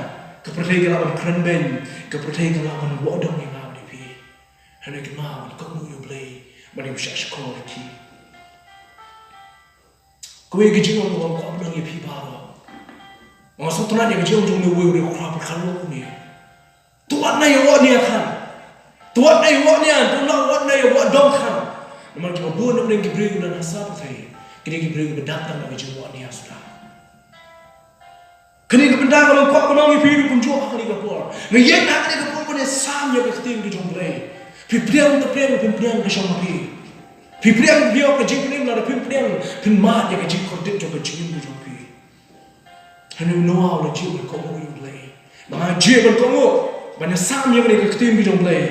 ka pyrthei ka lah ban kren beiñ, ka pyrthei ka lah ban wad dong ïa nga bad ïa phi. Hynrei kynmaw ban kohnguh ïa U Blei, ban ym shah shkor ïa ki. Kawei ka jingong kaba nga kwah ban ong ïa phi baroh. Nga sngewtynnat ïa ka jingong jong une uwei u riewkhraw pyrkhat, u ong kumne, "To wad na ïa wad nia khan. To wad na ïa wad nia, to na wad na ïa wad dong khan." Namar kiba bun na pdeng ki briew na nasa pyrthei, ki dei ki briew kiba dap tang na ka jingwad nia suda. Kane ka bynta kaba nga kwah ban ong ïa phi ruh kumjuh ha kane ka por. Nga ïeng ha kane ka por ban ïasam ïa ka ktien ka jong U Blei. Phi pdiang te pdiang, phin pdiang ka shong ha phi. Phi pdiang, phi ïoh ka jingpynim, lada phim pdiang, phin mad ïa ka jingkordit jong ka jingim ka jong phi. Hynrei u Noah u la jied ban kohnguh ïa U Blei. Ba nga jied ban kohnguh, ban ïasam ïa kane ka ktien ka jong U Blei.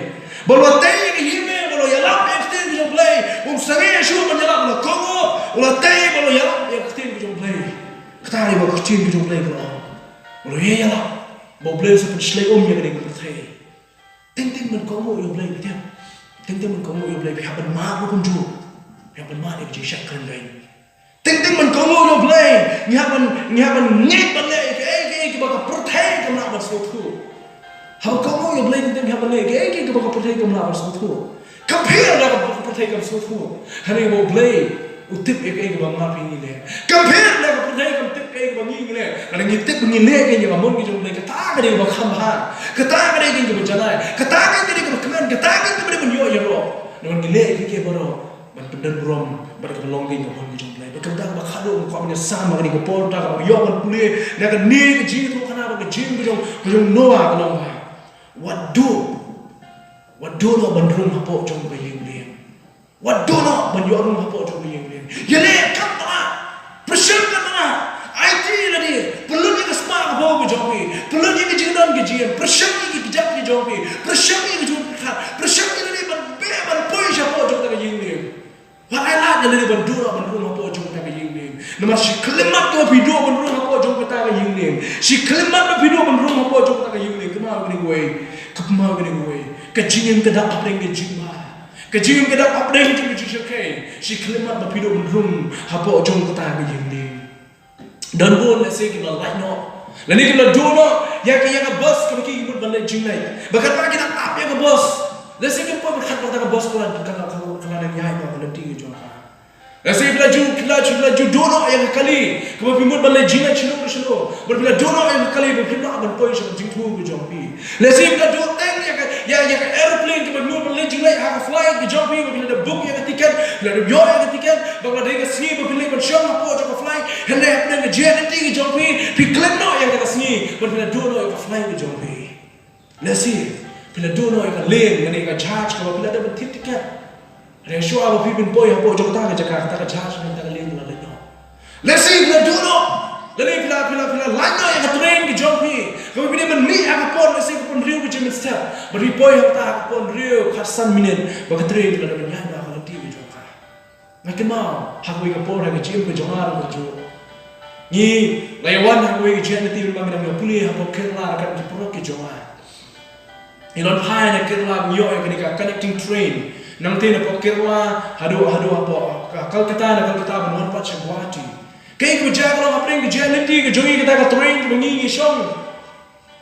Ba u la tei ïa ka ïing, ba u la ïalap ïa ka ktien ka jong U Blei. Um sangeh shuh ban ïalap, u la kohnguh, u la tei ba u la ïalap ïa ka ktien ka jong U Blei. Kata ka dei ba ka ktien ka jong U Blei ka ong. Ba u la ïalap ba U Blei u sa pynshlei um ïa kane ka pyrthei. Teng teng ban kohnguh ïa U Blei, phi tip. Teng teng ban kohnguh ïa U Blei, phi hap ban mad ruh kumjuh. Phi hap ban mad ïa ka jingshah kren beiñ. Teng teng ban kohnguh ïa U Blei, ngi hap ban, ngi hap ban ngeit ban leh ïa kaei kaei kaba ka pyrthei kam lah ban sngewthuh. Haba kohnguh ïa U Blei, teng teng ngi hap ban leh ïa kaei kaei kaba ka pyrthei kam lah ban sngewthuh. Ka pher da kaba ka pyrthei kam sngewthuh. Hynrei ba U Blei u tip ïa kaei kaba nga bad phi ngi leh. Ka pher da ka pyrthei kam tip kaei kaba ngi ngi leh. Lada ngi tip ba ngi leh kaei ïa ka mon ka jong U Blei, kata ka dei kaba kham bha. Kata ka dei kaei kaba janai. Kata ka dei kaei kaba kmen. Kata ka dei kaei kaba dei ban ïoh ïaroh. Namar ngi leh ïa kaei baroh ban pyndonburom bad kaba long kaei ka mon ka jong U Blei. Bad kata kaba khadduh nga kwah ban ïasam ha kane ka por, kata kaba ïoh ban pule na kane ka jingïathuhkhana bad ka jingim ka jong, ka jong u Noah, ka long ba, wat duh, wat duh noh ban rung hapoh jong ka ïing lieng. Wat duh noh ban ïoh rung hapoh jong ka ïing lieng. Ïaleh katba lah, pyrshang katba lah. Aiti lade, pynlut ïa ka spah ka phew ka jong phi, pynlut ïa ka jingdon ka jingem, pyrshang ïa ki kjat ki jong phi, pyrshang ïa ka jingpyrkhat, pyrshang ïa lade ban beh ban poi shapoh jong kata ka ïing lieng. Wat ailad ïa lade ban duh noh ban rung hapoh jong kata ka ïing lieng. Namar shi khyllipmat ba phi duh ban rung hapoh jong kata ka ïing lieng, shi khyllipmat ba phi duh ban rung hapoh jong kata ka ïing lieng, kynmaw kane kawei, kynmaw kane kawei. Ka jingim ka dap hapdeng ka jingma. Ka jingim ka dap hapdeng jong ka jingshakri. Shi khyllipmat ba phi duh ban rung hapoh jong kata ka ïing lieng. Don bun lehse kiba la lait noh, lane kiba la duh noh ïa ka, ïa ka bos kaba ki mut ban leit jingleit. Bad katba ki dang ap ïa ka bos, lehse kim poi pyrkhat ba kata ka bos ka la, ka la, ka la, ka la dang ïaid noh ka lynti ka jong ka. Lehse phi la ju, phi la ju, phi la ju duh noh ïa ka kali kaba phi mut ban leit jingleit shano shano. Bad phi la duh noh ïa ka kali ba phim lah ban poi sha ka jingthmu ka jong phi. Lehse phi la duh teng ïa ka, ïa, ïa ka aeroplane kaba phi mut ban leit jingleit ha ka flight ka jong phi, ba phi la da book ïa ka ticket, phi la da ïoh ïa ka ticket, ba ka la dei ka sngi ba phi leit ban shong hapoh jong ka flight. Hynrei hapdeng ka jingïaid lynti ka jong phi, phi klet noh ïa ka sngi ban phi la duh noh ïa ka flight ka jong phi. Lehse phi la duh noh ïa ka lieng lane ïa ka jahaj kaba phi la dep ban thied tiket. Hynrei shuwa ba phi pynpoi hapoh jong kata ka jaka, kata ka jahaj lane kata ka lieng ka la leit noh. Lehse phi la duh noh, lane phi la, phi la, phi la lait noh ïa ka train ka jong phi, kaba phi dei ban mih ha ka por, lehse ka por hynriew baje mynstep, bad phi poi ha kata ha ka por hynriew khatsan minit ba ka train ka la dep ban ïaid noh ha ka lynti ka jong ka. Nga kynmaw ha kawei ka por ha ka jingim ka jong nga ruh kajuh. Ngi la ïa wan ha kawei ka jingïaid lynti ba ngi dang ïa pule hapoh Kerala ryngkat ki paralok ki jong nga. Ngi la wan phai na Kerala, ngi ïoh ïa kane ka connecting train. Nangtei napoh Kerala haduh, haduh hapoh, ah, Kolkata, na Kolkata ban wan pat sha Guwahati. Kaei kaba jia ka long, hapdeng ka jingïaid lynti ka jong ngi, kata ka train kaba ngi ngi shong,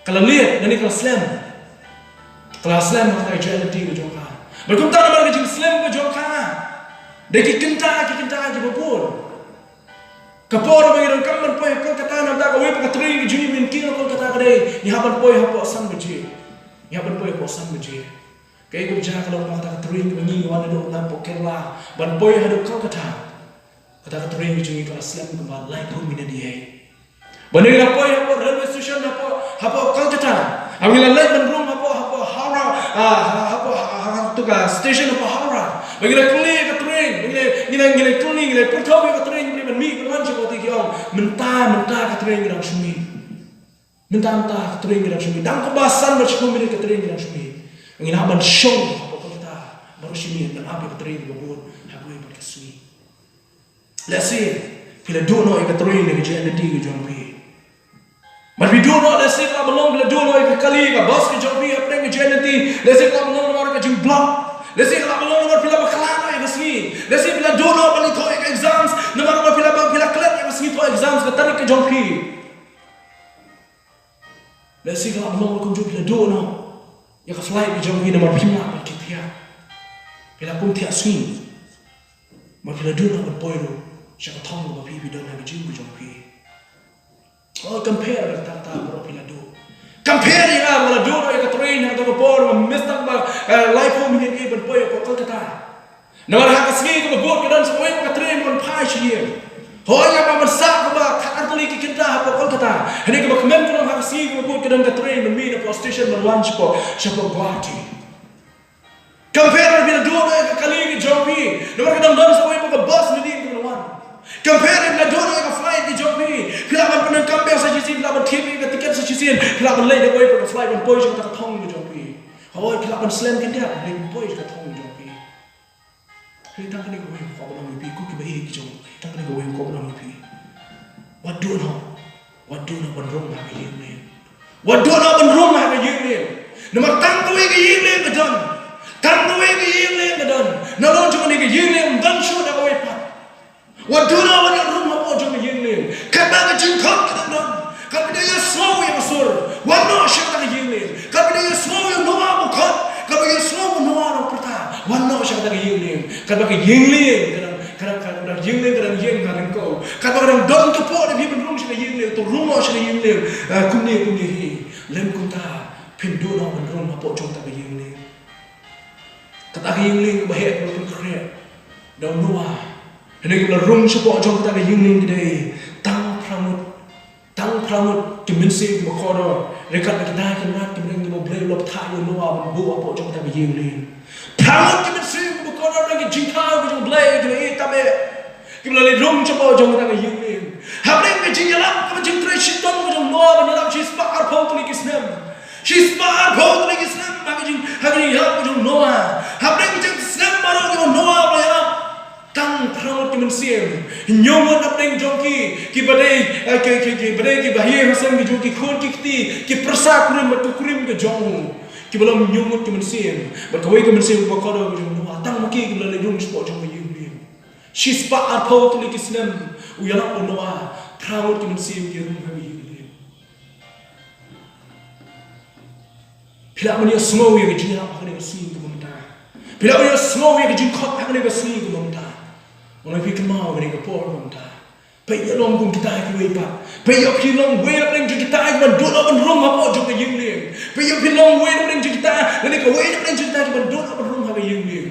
ka la late lane ka la slem. Ka la slem ha kata ka jingïaid lynti ka jong ka. Bad kumta namar ka jingslem ka jong ka, da ki kynta, ki kynta kiba bun. Ka por ba ngi donkam ban poi ha Kolkata, na kata kawei pat ka train ka jong ngi ban kin na Kolkata ka dei, ngi hap ban poi hapoh san baje. Ngi hap ban poi hapoh san baje. Kaei kaba jia ka long, ba kata ka train kaba ngi wan naduh napoh Kerala ban poi haduh Kolkata, kata ka train ka jong ngi ka la slem kumba laiphew minit ïa. Ba ngi la poi hapoh railway station hapoh, hapoh Kolkata. Ba ngi la leit ban rung hapoh, hapoh Howrah, ah, ha-, hapoh, ha-, ha-, ha-, tu ka station hapoh Howrah. Ba ngi la kylli ka train, ba ngi la, ngi la, ngi la kylli, ngi la pyrthuh ïa ka train, ba ngi la mih ban wan sha kawei, te ki ong, mynta, mynta ka train ka dang shu mih. Mynta, mynta ka train ka dang shu mih. Dang kumba san bad shiphew minit ka train ka dang shu mih. Ngi lah ban shong hapoh Kolkata baroh shi miet ban ap ïa ka train kaba bud ha kawei pat ka sngi. Lehse phi la duh noh ïa ka train ïa ka jingïaid lynti ka jong phi. Bad phi duh noh, lehse ka lah ban long phi la duh noh ïa ka kali, ka bus ka jong phi hapdeng ka jingïaid lynti. Lehse ka lah ban long namar ka jingblock. Lehse ka lah ban long namar phi la bakla noh ïa ka sngi. Lehse phi la duh noh ban ithuh ïa ka exams namar ba phi la ba, phi la klet ïa ka sngi thoh exams, ka tarik ka jong phi. Lehse ka lah ban long kumjuh, phi la duh noh ïa ka flight ka jong phi namar phim lah ban kit thiah. Phi la kum thiah sngi. Namar phi la duh noh ban poi ruh sha ka thong kaba phi, phi don ha ka jingim ka jong phi. Oh, compare kata, kata baroh phi la duh. Compare ïa nga ba la duh noh ïa ka train ha kato ka por, ba miss tang ba, eh, laiphew minit ïa ban poi hapoh Kolkata. Namar ha ka sngi kaba bud ka don sa kawei pat ka train ban phai sha ïing. Hooid, nga ba ban sah kaba khatar tylli ki kynta hapoh Kolkata. Hynrei kaba kmen ka long, ha ka sngi kaba bud ka don ka train ban mih napoh station ban wan shapoh, shapoh Guwahati. Compare, phi la duh noh ïa ka kali ka jong phi. Namar ka dang don sa kawei pat ka bus na ïing ka ban wan. Compare, phi la duh noh ïa ka flight ka jong phi. Phi lah ban pyndonkam biang sa shisien, phi lah ban thied ïa ka tiket sa shisien, phi lah ban leit da kawei pat ka flight ban poi sha kata ka thong ka jong phi. Hooid, phi lah ban slem khyndiat ban poi sha ka thong ka jong phi. Hynrei tang kane kawei ka kwah ban ong ïa phi, ko kiba ïeit ki jong, tang kane kawei ka kwah ban ong ïa phi. Wat duh noh, wat duh noh ban rung ha ka ïing lieng. Wat duh noh ban rung ha ka ïing lieng. Namar tang kawei ka ïing lieng ka don. Tang kawei ka ïing lieng ka don. Nalor jong kane ka ïing lieng ym don shuh da kawei pat. Wat duh noh ban ïa rung hapoh jong ka ïing lieng. Katba ka jingkhot ka dang don, katba ïa sngew ïa ka sur, wan noh sha kata ka ïing lieng. Katba ïa sngew ïa u Noah ba u khot, katba ïa sngew u Noah ba u pyrta, wan noh sha kata ka ïing lieng. Katba ka ïing lieng ka dang, ka dang, ka dang, ïing lieng ka dang ïeng ha ryngkew, katba ka dang don ka pop da phi ban rung sha ka ïing lieng, to rung noh sha ka ïing lieng. Ah, kumne, kumne hi. Lym kumta, phin duh noh ban rung hapoh jong kata ka ïing lieng. Kata ka ïing lieng kaba heh, kaba pynkhreh da u Noah. Hynrei kiba la rung shapoh jong kata ka ïing lieng ki dei tang phra ngut. Tang phra ngut ki mynsiem kiba kordor. Ryngkat bad kita ki mrad ki mreng kiba U Blei u la bthah ïa u Noah ban buh hapoh jong kata ka ïing lieng. Phra ngut ki mynsiem kiba kordor, ki jingthaw ki jong U Blei kiba ïeit tam eh, kiba la leit rung shapoh jong kata ka ïing lieng. Hapdeng ka jingïalap kaba jingtrei shitom ka jong u Noah ban ïalap shispah arphew tylli ki snem. Shispah arphew tylli ki snem ha ka jing, ha ka jingïalap ka jong u Noah. Hapdeng ka jingsnem baroh jong u Noah ba la ïalap, tang phra ngut ki mynsiem. Hynñiew ngut hapdeng jong ki, kiba dei, eh, ki, ki, kiba dei kiba ha ïing ha sem ki jong ki khun ki kti, ki pyrsa kurim bad ka kurim ka jong u. Kiba long hynñiew ngut ki mynsiem. Bad kawei ka mynsiem kaba kordor ka jong u Noah. Tang ma ki kiba la leit rung shapoh jong ka ïing lieng. Shispah arphew tylli ki snem u ïalap u Noah, phra ngut ki mynsiem ki rung ha ka ïing lieng. Phi lah ban ïohsngew ïa ka jingïalap ha kane ka sngi kaba mynta. Phi lah ban ïohsngew ïa ka jingkhot ha kane ka sngi kaba mynta. Nga ong ïa phi, kynmaw kane ka por kaba mynta. Peit ïa long kum kita kiwei pat. Peit ïa phi long wei hapdeng jong kita kiban duh noh ban rung hapoh jong ka ïing lieng. Peit ïa phi long wei hapdeng jong kita, lane kawei hapdeng jong kita kiban duh noh ban rung ha ka ïing lieng.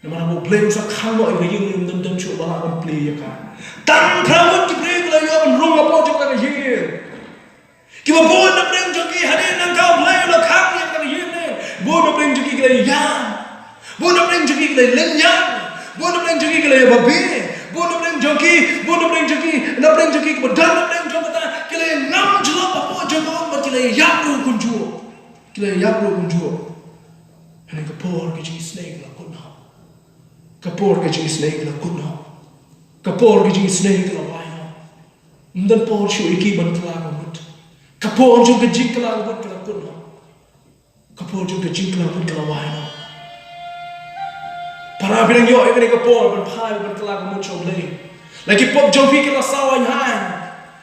Namar ba U Blei un sa khang noh ïa ka ïing lei, ym don don shuh ba lah ban plie ïa ka. Tang phra ngut ki briew ki la ïoh ban rung hapoh jong ka ïing lei. Kiba bun na pdeng jong ki hadien nangta U Blei u la khang ïa ka ïing lei. Bun na pdeng jong ki ki la ïam. Bun na pdeng jong ki ki la lynñiang. Bun na pdeng jong ki ki la ïa babe. Bun na pdeng jong ki, bun na pdeng jong ki, na pdeng jong ki kiba don na pdeng jong kata ki la ïa ngam jyllop hapoh jong ka um bad ki la ïa ïap ruh kumjuh. Ki la ïa ïap ruh kumjuh. Hynrei ka por ka jingisynei ka la kut noh. Ka por ka jingisynei ka la kut noh. Ka por ka jingisynei ka la wai noh. Ym don por shuh ïa ki ban kylla ka mut. Ka por jong ka jingkylla ka mut ka la kut noh. Ka por jong ka jingkylla ka mut ka la wai noh. Para, phi dang ïoh ïa kane ka por ban phai ban kylla ka mut sha U Blei? La ki pop jong phi ki la saw hangne.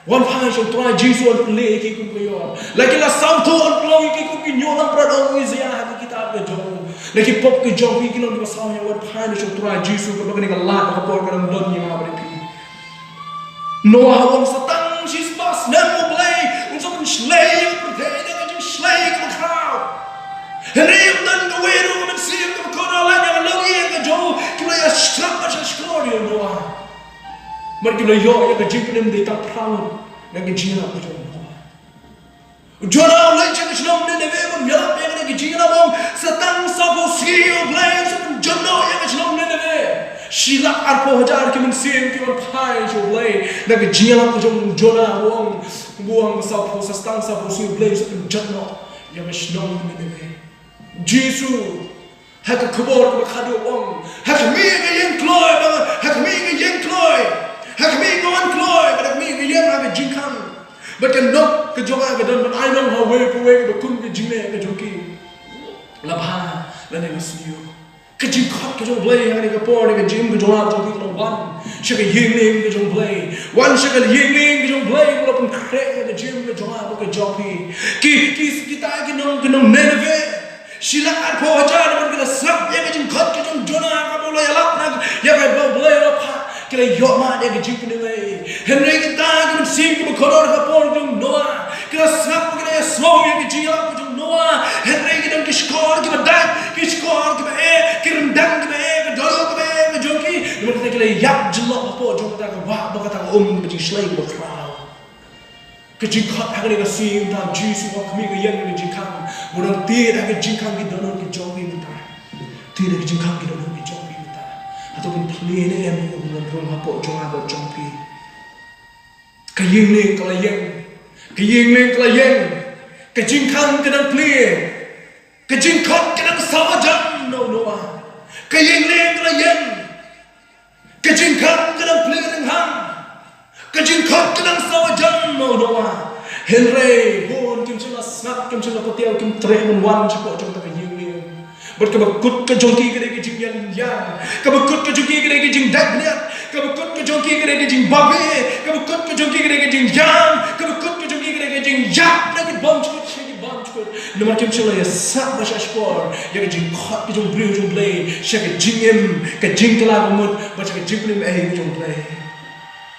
Wan phai sha U Trai Jisu, wan pynleh ïa ki kum ka ïor. La ki la saw thuh, wan pynlong ïa ki kum ki ñiuh langbrot, ong u Isaïah ha ka kitab ka jong u. La ki pop ki jong phi ki long kiba saw hangne, wan phai sha U Trai Jisu, kaba kane ka lad ka por ka dang don ïa nga bad ïa phi. Noah u ong sa tang shispah snem U Blei un sa pynshlei ïa ka pyrthei da ka jingshlei kaba khraw. Hynrei ym don kawei ruh ka mynsiem kaba kordor lait ïa ka longïing ka jong u. Ki la ïa shrap bad sha shkor ïa u Noah. Bad ki la ïoh ïa ka jingpynim dei tang phra ngut na ka jingïalap ka jong u Noah. U Jonah u leit sha ka shnong Nineveh ban ïalap ïa kane ka jingïalap, u ong sa tang sawphew sngi U Blei un sa pynjot noh ïa ka shnong Nineveh. Shi lak arphew hajar ki mynsiem ki wan phai sha U Blei na ka jingïalap ka jong u Jonah, u ong, u ong sa sawphew, sa tang sawphew sngi U Blei un sa pynjot noh ïa ka shnong Nineveh. Jisu ha ka khubor kaba khadduh u ong, ha khmih ka ïing kloi, ba, ha khmih ka ïing kloi, ha khmih ka wan kloi, bad ha khmih ka ïing ha ka jingkhang. Bad ka nok ka jong nga ka don ban ai long ha uwei pa uwei kaba kum ka jingleh ka jong ki. La bha lane la sniew. Ka jingkhot ka jong U Blei ha kane ka por, ka jingim ka jong nga jong phi ka long, wan sha ka ïing lei ka jong U Blei. Wan sha ka ïing lei ka jong U Blei, u la pynkhreh ïa ka jingim ka jong nga bad ka jong phi. Ki, ki, kita ki nong, ki nong Nineveh. Shi lak arphew hajar ban ki la sngap ïa ka jingkhot ka jong Jonah kaba u la ïalap na ïa kaba U Blei u la phah, ki la ïoh mad ïa ka jingpynim ei. Hynrei kita ki mynsiem kiba kordor ha ka por jong Noah ki la sngap, ki la ïasngew ïa ka jingïalap ka jong Noah. Hynrei ki don ki shkor kiba dait, ki shkor kiba eh, ki ryndang kiba eh, ka dohnud kaba eh ka jong ki. Namar kata ki la ïap jyllop hapoh jong kata ka wah, ba kata ka um, ka jingshlei kaba khraw. Ka jingkhot ha kane ka sngi mynta, Jisu, ha khmih ka ïing ka jingkhang. Bun nang tied ha ka jingkhang ki dohnud ki jong phi mynta. Tied ha ka jingkhang ki dohnud ki jong phi mynta. Hato phin plie ne em ïa u nongrim hapoh jong nga bad jong phi? Ka ïing lei ka la ïeng. Ka ïing lei ka la ïeng. Ka jingkhang ka dang plie. Ka jingkhot ka dang sawa jan na u Noah. Ka ïing lei ka la ïeng. Ka jingkhang ka dang plie rynghang. Ka jingkhot ka dang sawa jan na u Noah. Hynrei bun kim shym la sngap, kim shym la pateng, kim treh ban wan shapoh jong kata ka ïing lei. Bad kaba kut ka jong ki ka dei ka jingïaleh ïa. Kaba kut ka jong ki ka dei ka jingdait bniat. Kaba kut ka jong ki ka dei ka jingbabe. Kaba kut ka jong ki ka dei ka jingïam. Kaba kut ka jong ki ka dei ka jingïap na ki bymjukut sha ki bymjukut. Namar kim shym la ïasah ba sha shkor ïa ka jingkhot ka jong u briew jong U Blei sha ka jingim, ka jingkylla ka mut, bad sha ka jingpynim ei ka jong U Blei.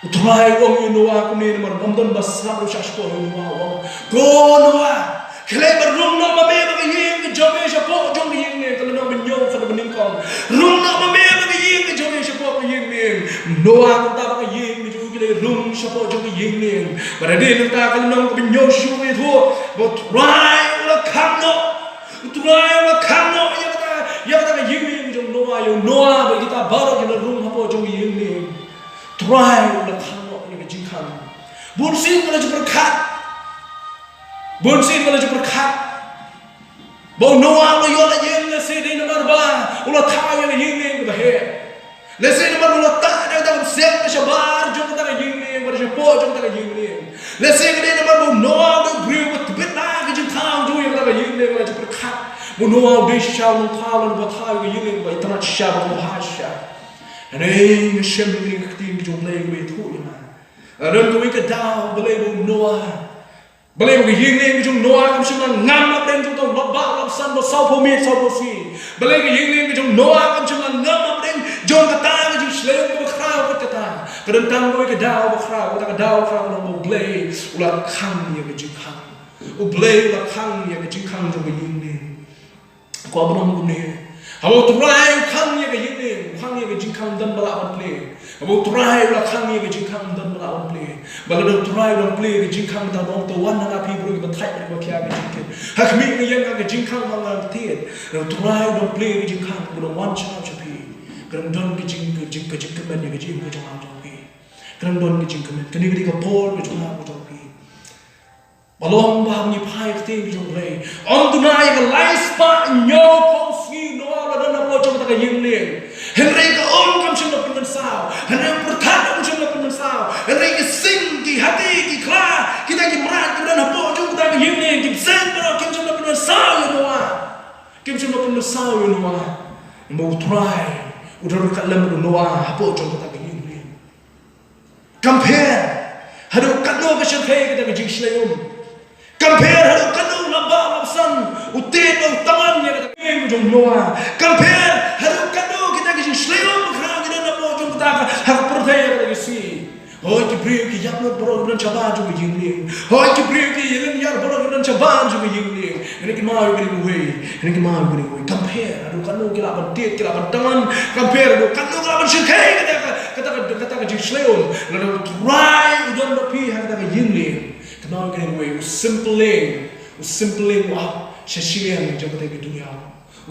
U Trai u ong ïa u Noah kumne, namar ym don ba sngap ruh sha shkor, u Noah u ong, ko Noah, khlei ba rung noh ma me bad ka ïing ka jong me shapoh jong ka ïing lei, ka lynnong ba hynñiew ka dei ba nyngkong. Rung noh ma me bad ka ïing ka jong me shapoh ka ïing lei. Noah kumta bad ka ïing ka jong u ki la rung shapoh jong ka ïing lei. Bad hadien nangta ka lynnong kaba hynñiew shuh ka ïathuh ba U Trai u la khang noh. U Trai u la khang noh ïa kata, ïa kata ka ïing lei jong u Noah, ïa u Noah bad kita baroh ki la rung hapoh jong ka ïing lei. U Trai u la khang noh ïa ka jingkhang. Bunsien nga la ju pyrkhat. Bunsien nga la ju pyrkhat. Ba u Noah u la ïoh la ïing lehse dei namar ba u la thaw ïa ka ïing lei kaba heh. Lehse namar ba u la tah da kata ka bseng ka shabar jong kata ka ïing lei, ba shapoh jong kata ka ïing lei. Lehse ka dei namar ba u Noah u dei u briew ba tbit da ka jingthaw jong u ïa kata ka ïing lei, nga la ju pyrkhat. Ba u Noah u dei shisha u nongthaw, u nongthaw ïa ka ïing lei, ba itynnad shisha ba u bha shisha. Hynrei nga shem ïa ka ktien ka jong U Blei kaba ïathuh ïa nga. Ka don kawei ka daw, balei ba u Noah Balei ba ka ïing lei ka jong u Noah kam shym la ngam hapdeng jong uta u lap bah u lap san ba sawphew miet sawphew sngi? Balei ka ïing lei ka jong u Noah kam shym la ngam hapdeng jong kata ka jingshlei kaba khraw kot kata? Ka don tang kawei ka daw ba khraw, kata ka daw ba khraw ka long ba U Blei u la khang ïa ka jingkhang. U Blei u la khang ïa ka jingkhang jong ka ïing lei. Ko Abraham kumne, Haba U Trai u khang ïa ka ïing, u khang ïa ka jingkhang, ym don ba lah ban plie. Haba U Trai u la khang ïa ka jingkhang, ym don ba lah ban plie. Ba lada U Trai u la plie ïa ka jingkhang, te u ong, to wan na nga phi baroh kiba thait bad kiba khia ka jingkit. Ha khmih, nga ïeng ha ka jingkhang, ma nga thied. Lada U Trai u la plie ïa ka jingkhang, u ong, wan sha nga, sha phi. Ka dang don ka jing, ka jing, ka jingkmen ïa ka jingim ka jong nga jong phi. Ka dang don ka jingkmen. Kane ka dei ka por ka jong nga ka jong phi. Ba long ba ngi phai ha ka ktien ka jong U Blei. Ym duna ïa ka lai spah hynñiew phew sngi u Noah u la don hapoh jong kata ka ïing lieng. Hynrei ka um kam shym la pynmynsaw. Hynrei u pyrthat um shym la pynmynsaw. Hynrei ki sing, ki hati, ki khla, kita ki mrad kiba don hapoh jong kata ka ïing lieng, ki bseiñ baroh kim shym la pynmynsaw ïa u Noah. Kim shym la pynmynsaw ïa u Noah. Namar U Trai u don ryngkat lem bad u Noah hapoh jong kata ka ïing lieng. Kam pher haduh katno ka shyrkhei kata ka jingshlei um. Kam pher haduh katno u lapbah lapsan, u tied bad u tymmen ïa kata ka ïing ka jong u Noah. Kam pher haduh katno kita ki jingshlei um bakhraw ki don hapoh jong kata ka, ha ka pyrthei ha kata ka sngi. Hooid, ki briew ki ïap lut baroh kiba don shabar jong ka ïing lieng. Hooid, ki briew ki ïalynñiar baroh kiba don shabar jong ka ïing lieng. Hynrei kynmaw ïa kane kawei, hynrei kynmaw ïa kane kawei. Kam pher haduh katno ki lah ban tied, ki lah ban tymmen. Kam pher haduh katno ki lah ban shyrkhei kata ka, kata ka, kata ka jingshlei um, lada U Trai u don bad phi ha kata ka ïing lieng. Kynmaw ïa kane kawei, u symplieng, u symplieng u ap sha shiliang jong kata ka duriaw.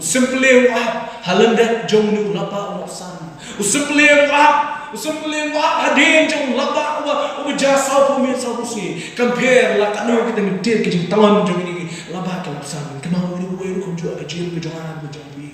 U symplieng u ap ha lyndet jong une u lapbah u lapsan. U symplieng u ap, u symplieng u ap hadien jong u lapbah uba, uba jia sawphew miet sawphew sngi. Kam pher la katno kita ngi tied ki jingtymmen jong kine ki lapbah ki lapsan. Kynmaw ïa kane kawei ruh kumjuh ha ka jingim ka jong nga ka jong phi.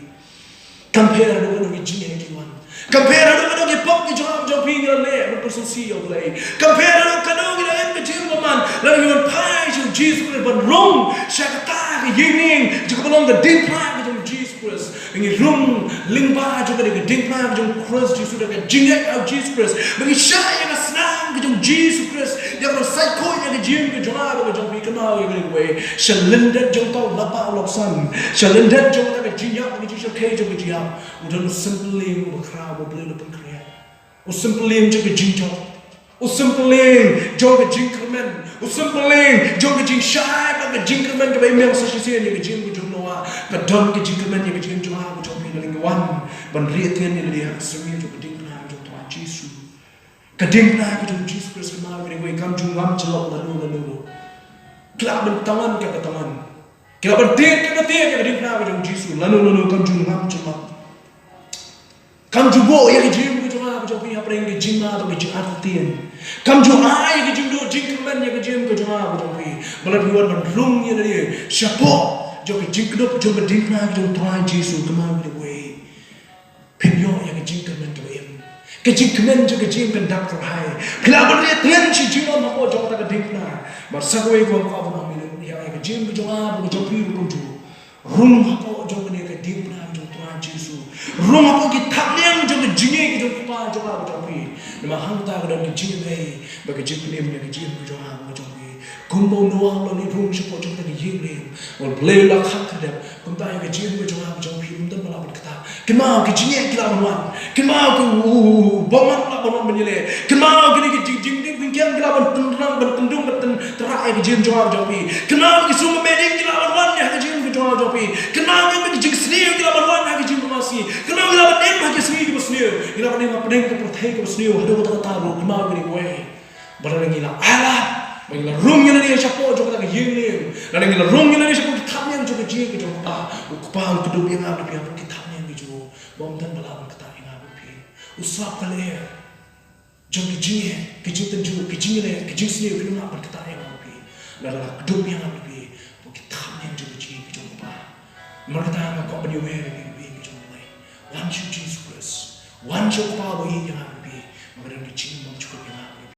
Kam pher haduh katno ki jingeh ki wan. Kam pher haduh katno ki pop ki jong nga jong phi ngi la leh ban pynsngewsih ïa U Blei. Kam pher haduh katno ngi la im ka jingim bymman, lada ngi wan phai sha U Jisu Khrist ban rung sha kata ka ïing, jong kaba long ka diengphna ka jong U Jisu Khrist. Ngi rung lyngba jong kane ka diengphna ka jong U Khrist Jisu, da ka jingngeit ha U Jisu Khrist. Ba ngi shah ïa ka snam ka jong U Jisu Khrist, ïa ka ban sait khuid ïa ka jingim ka jong nga bad ka jong phi. Kynmaw ïa kane kawei, sha lyndet jong uta u lapbah u lapsan, sha lyndet jong kata ka jingïap, ka jingshyrkhei jong ka jingïap, u don u symplieng uba khraw uba U Blei u la pynkhreh. U symplieng jong ka jingjop, u symplieng jong ka jingkyrmen, u symplieng jong ka jingshai bad ka jingkyrmen kaba im biang sa shisien ïa ka jingim ka jong u Noah. Ka don ka jingkyrmen ïa ka jingim jong nga ka jong phi, lada ngi wan ban rieh tngen ïa lade ha ka symplieng jong ka diengphna ka jong U Trai Jisu. Ka diengphna ka jong U Jisu Khrist, kynmaw ïa kane kawei, kam ju ngam jyllop lano lano ruh. Ki lah ban tymmen kaba tymmen, ki lah ban tied kaba tied ïa ka diengphna ka jong U Jisu, lano lano kam ju ngam jyllop. Kam ju buh ïa ka jingim ka jong nga ka jong phi hapdeng ka jingma bad ka jingartatien. Kam ju ai ïa ka jingduh jingkyrmen ïa ka jingim ka jong nga ka jong phi. Ba lada phi wan ban rung ïa lade shapoh jong ka jingkdup jong ka diengphna ka jong U Trai Jisu, kynmaw ïa kane kawei, phin ïoh ïa ka jingkyrmen kaba im. Ka jingkmen jong ka jingim kan dap kyrhai. Phi lah ban rieh tngen shi jingim hapoh jong kata ka diengphna. Bad sa kawei kaba nga kwah ban ong ïa ka jingim ka jong nga bad ka jong phi ruh kumjuh. Rung hapoh jong kane ka diengphna ka jong U Trai Jisu. Rung hapoh ki thapniang jong ka jingngeit ka jong U Kpa jong nga ka jong phi. Namar hangta ka don ka jingim bad ka jingpynim ïa ka jingim ka jong nga ka jong phi. Kumba u Noah u la leit rung shapoh jong kata ka ïing lieng, U Blei u la khang khyrdep, kumta ïa ka jingim ka jong nga ka jong phi ym don ba lah ban ktah. Kynmaw ki jingeh ki lah ban wan. Kynmaw ki u, u, u bymman lah ban wan ban ïaleh. Kynmaw kine ki jing, jing, jing, jingkieng ki lah ban tynrang, ban tyndung, ban tyn, tynrah ïa ka jingim jong nga jong phi. Kynmaw ki sum ba meh ding ki lah ban wan ïa ka jingim ka jong nga jong phi. Kynmaw ki, ki jingsniew ki lah ban wan ïa ka jingim ka jong nga. Kynmaw ki lah ban im ha ki sngi kiba sniew. Ki lah ban im hapdeng ka pyrthei kaba sniew. Haduh katta katta ruh, kynmaw kine kawei. Ba lada ngi la ailad, ba ngi la rung ïa lade shapoh jong kata ka ïing lieng, lada ngi la rung ïa lade shapoh ki thapniang jong ka jingim ka jong U Kpa, U Kpa un kdup ïa nga, kdup ïa nga hapoh ki thapniang ki jong u, ba ym don ba lah ban ktah ïa nga bad phi. U slap ka lyer jong ki jingeh, ki jingtynjuh, ki jingeh, ki jingsniew, kim lah ban ktah ïa nga bad phi. Lada la kdup ïa nga bad phi hapoh ki thapniang jong ka jingim ka jong U Kpa. Namar kata nga kwah ban ïawer ïa phi, ki jong U Blei. Wan sha U Jisu Khrist. Wan sha U Kpa uba ïeit ïa nga.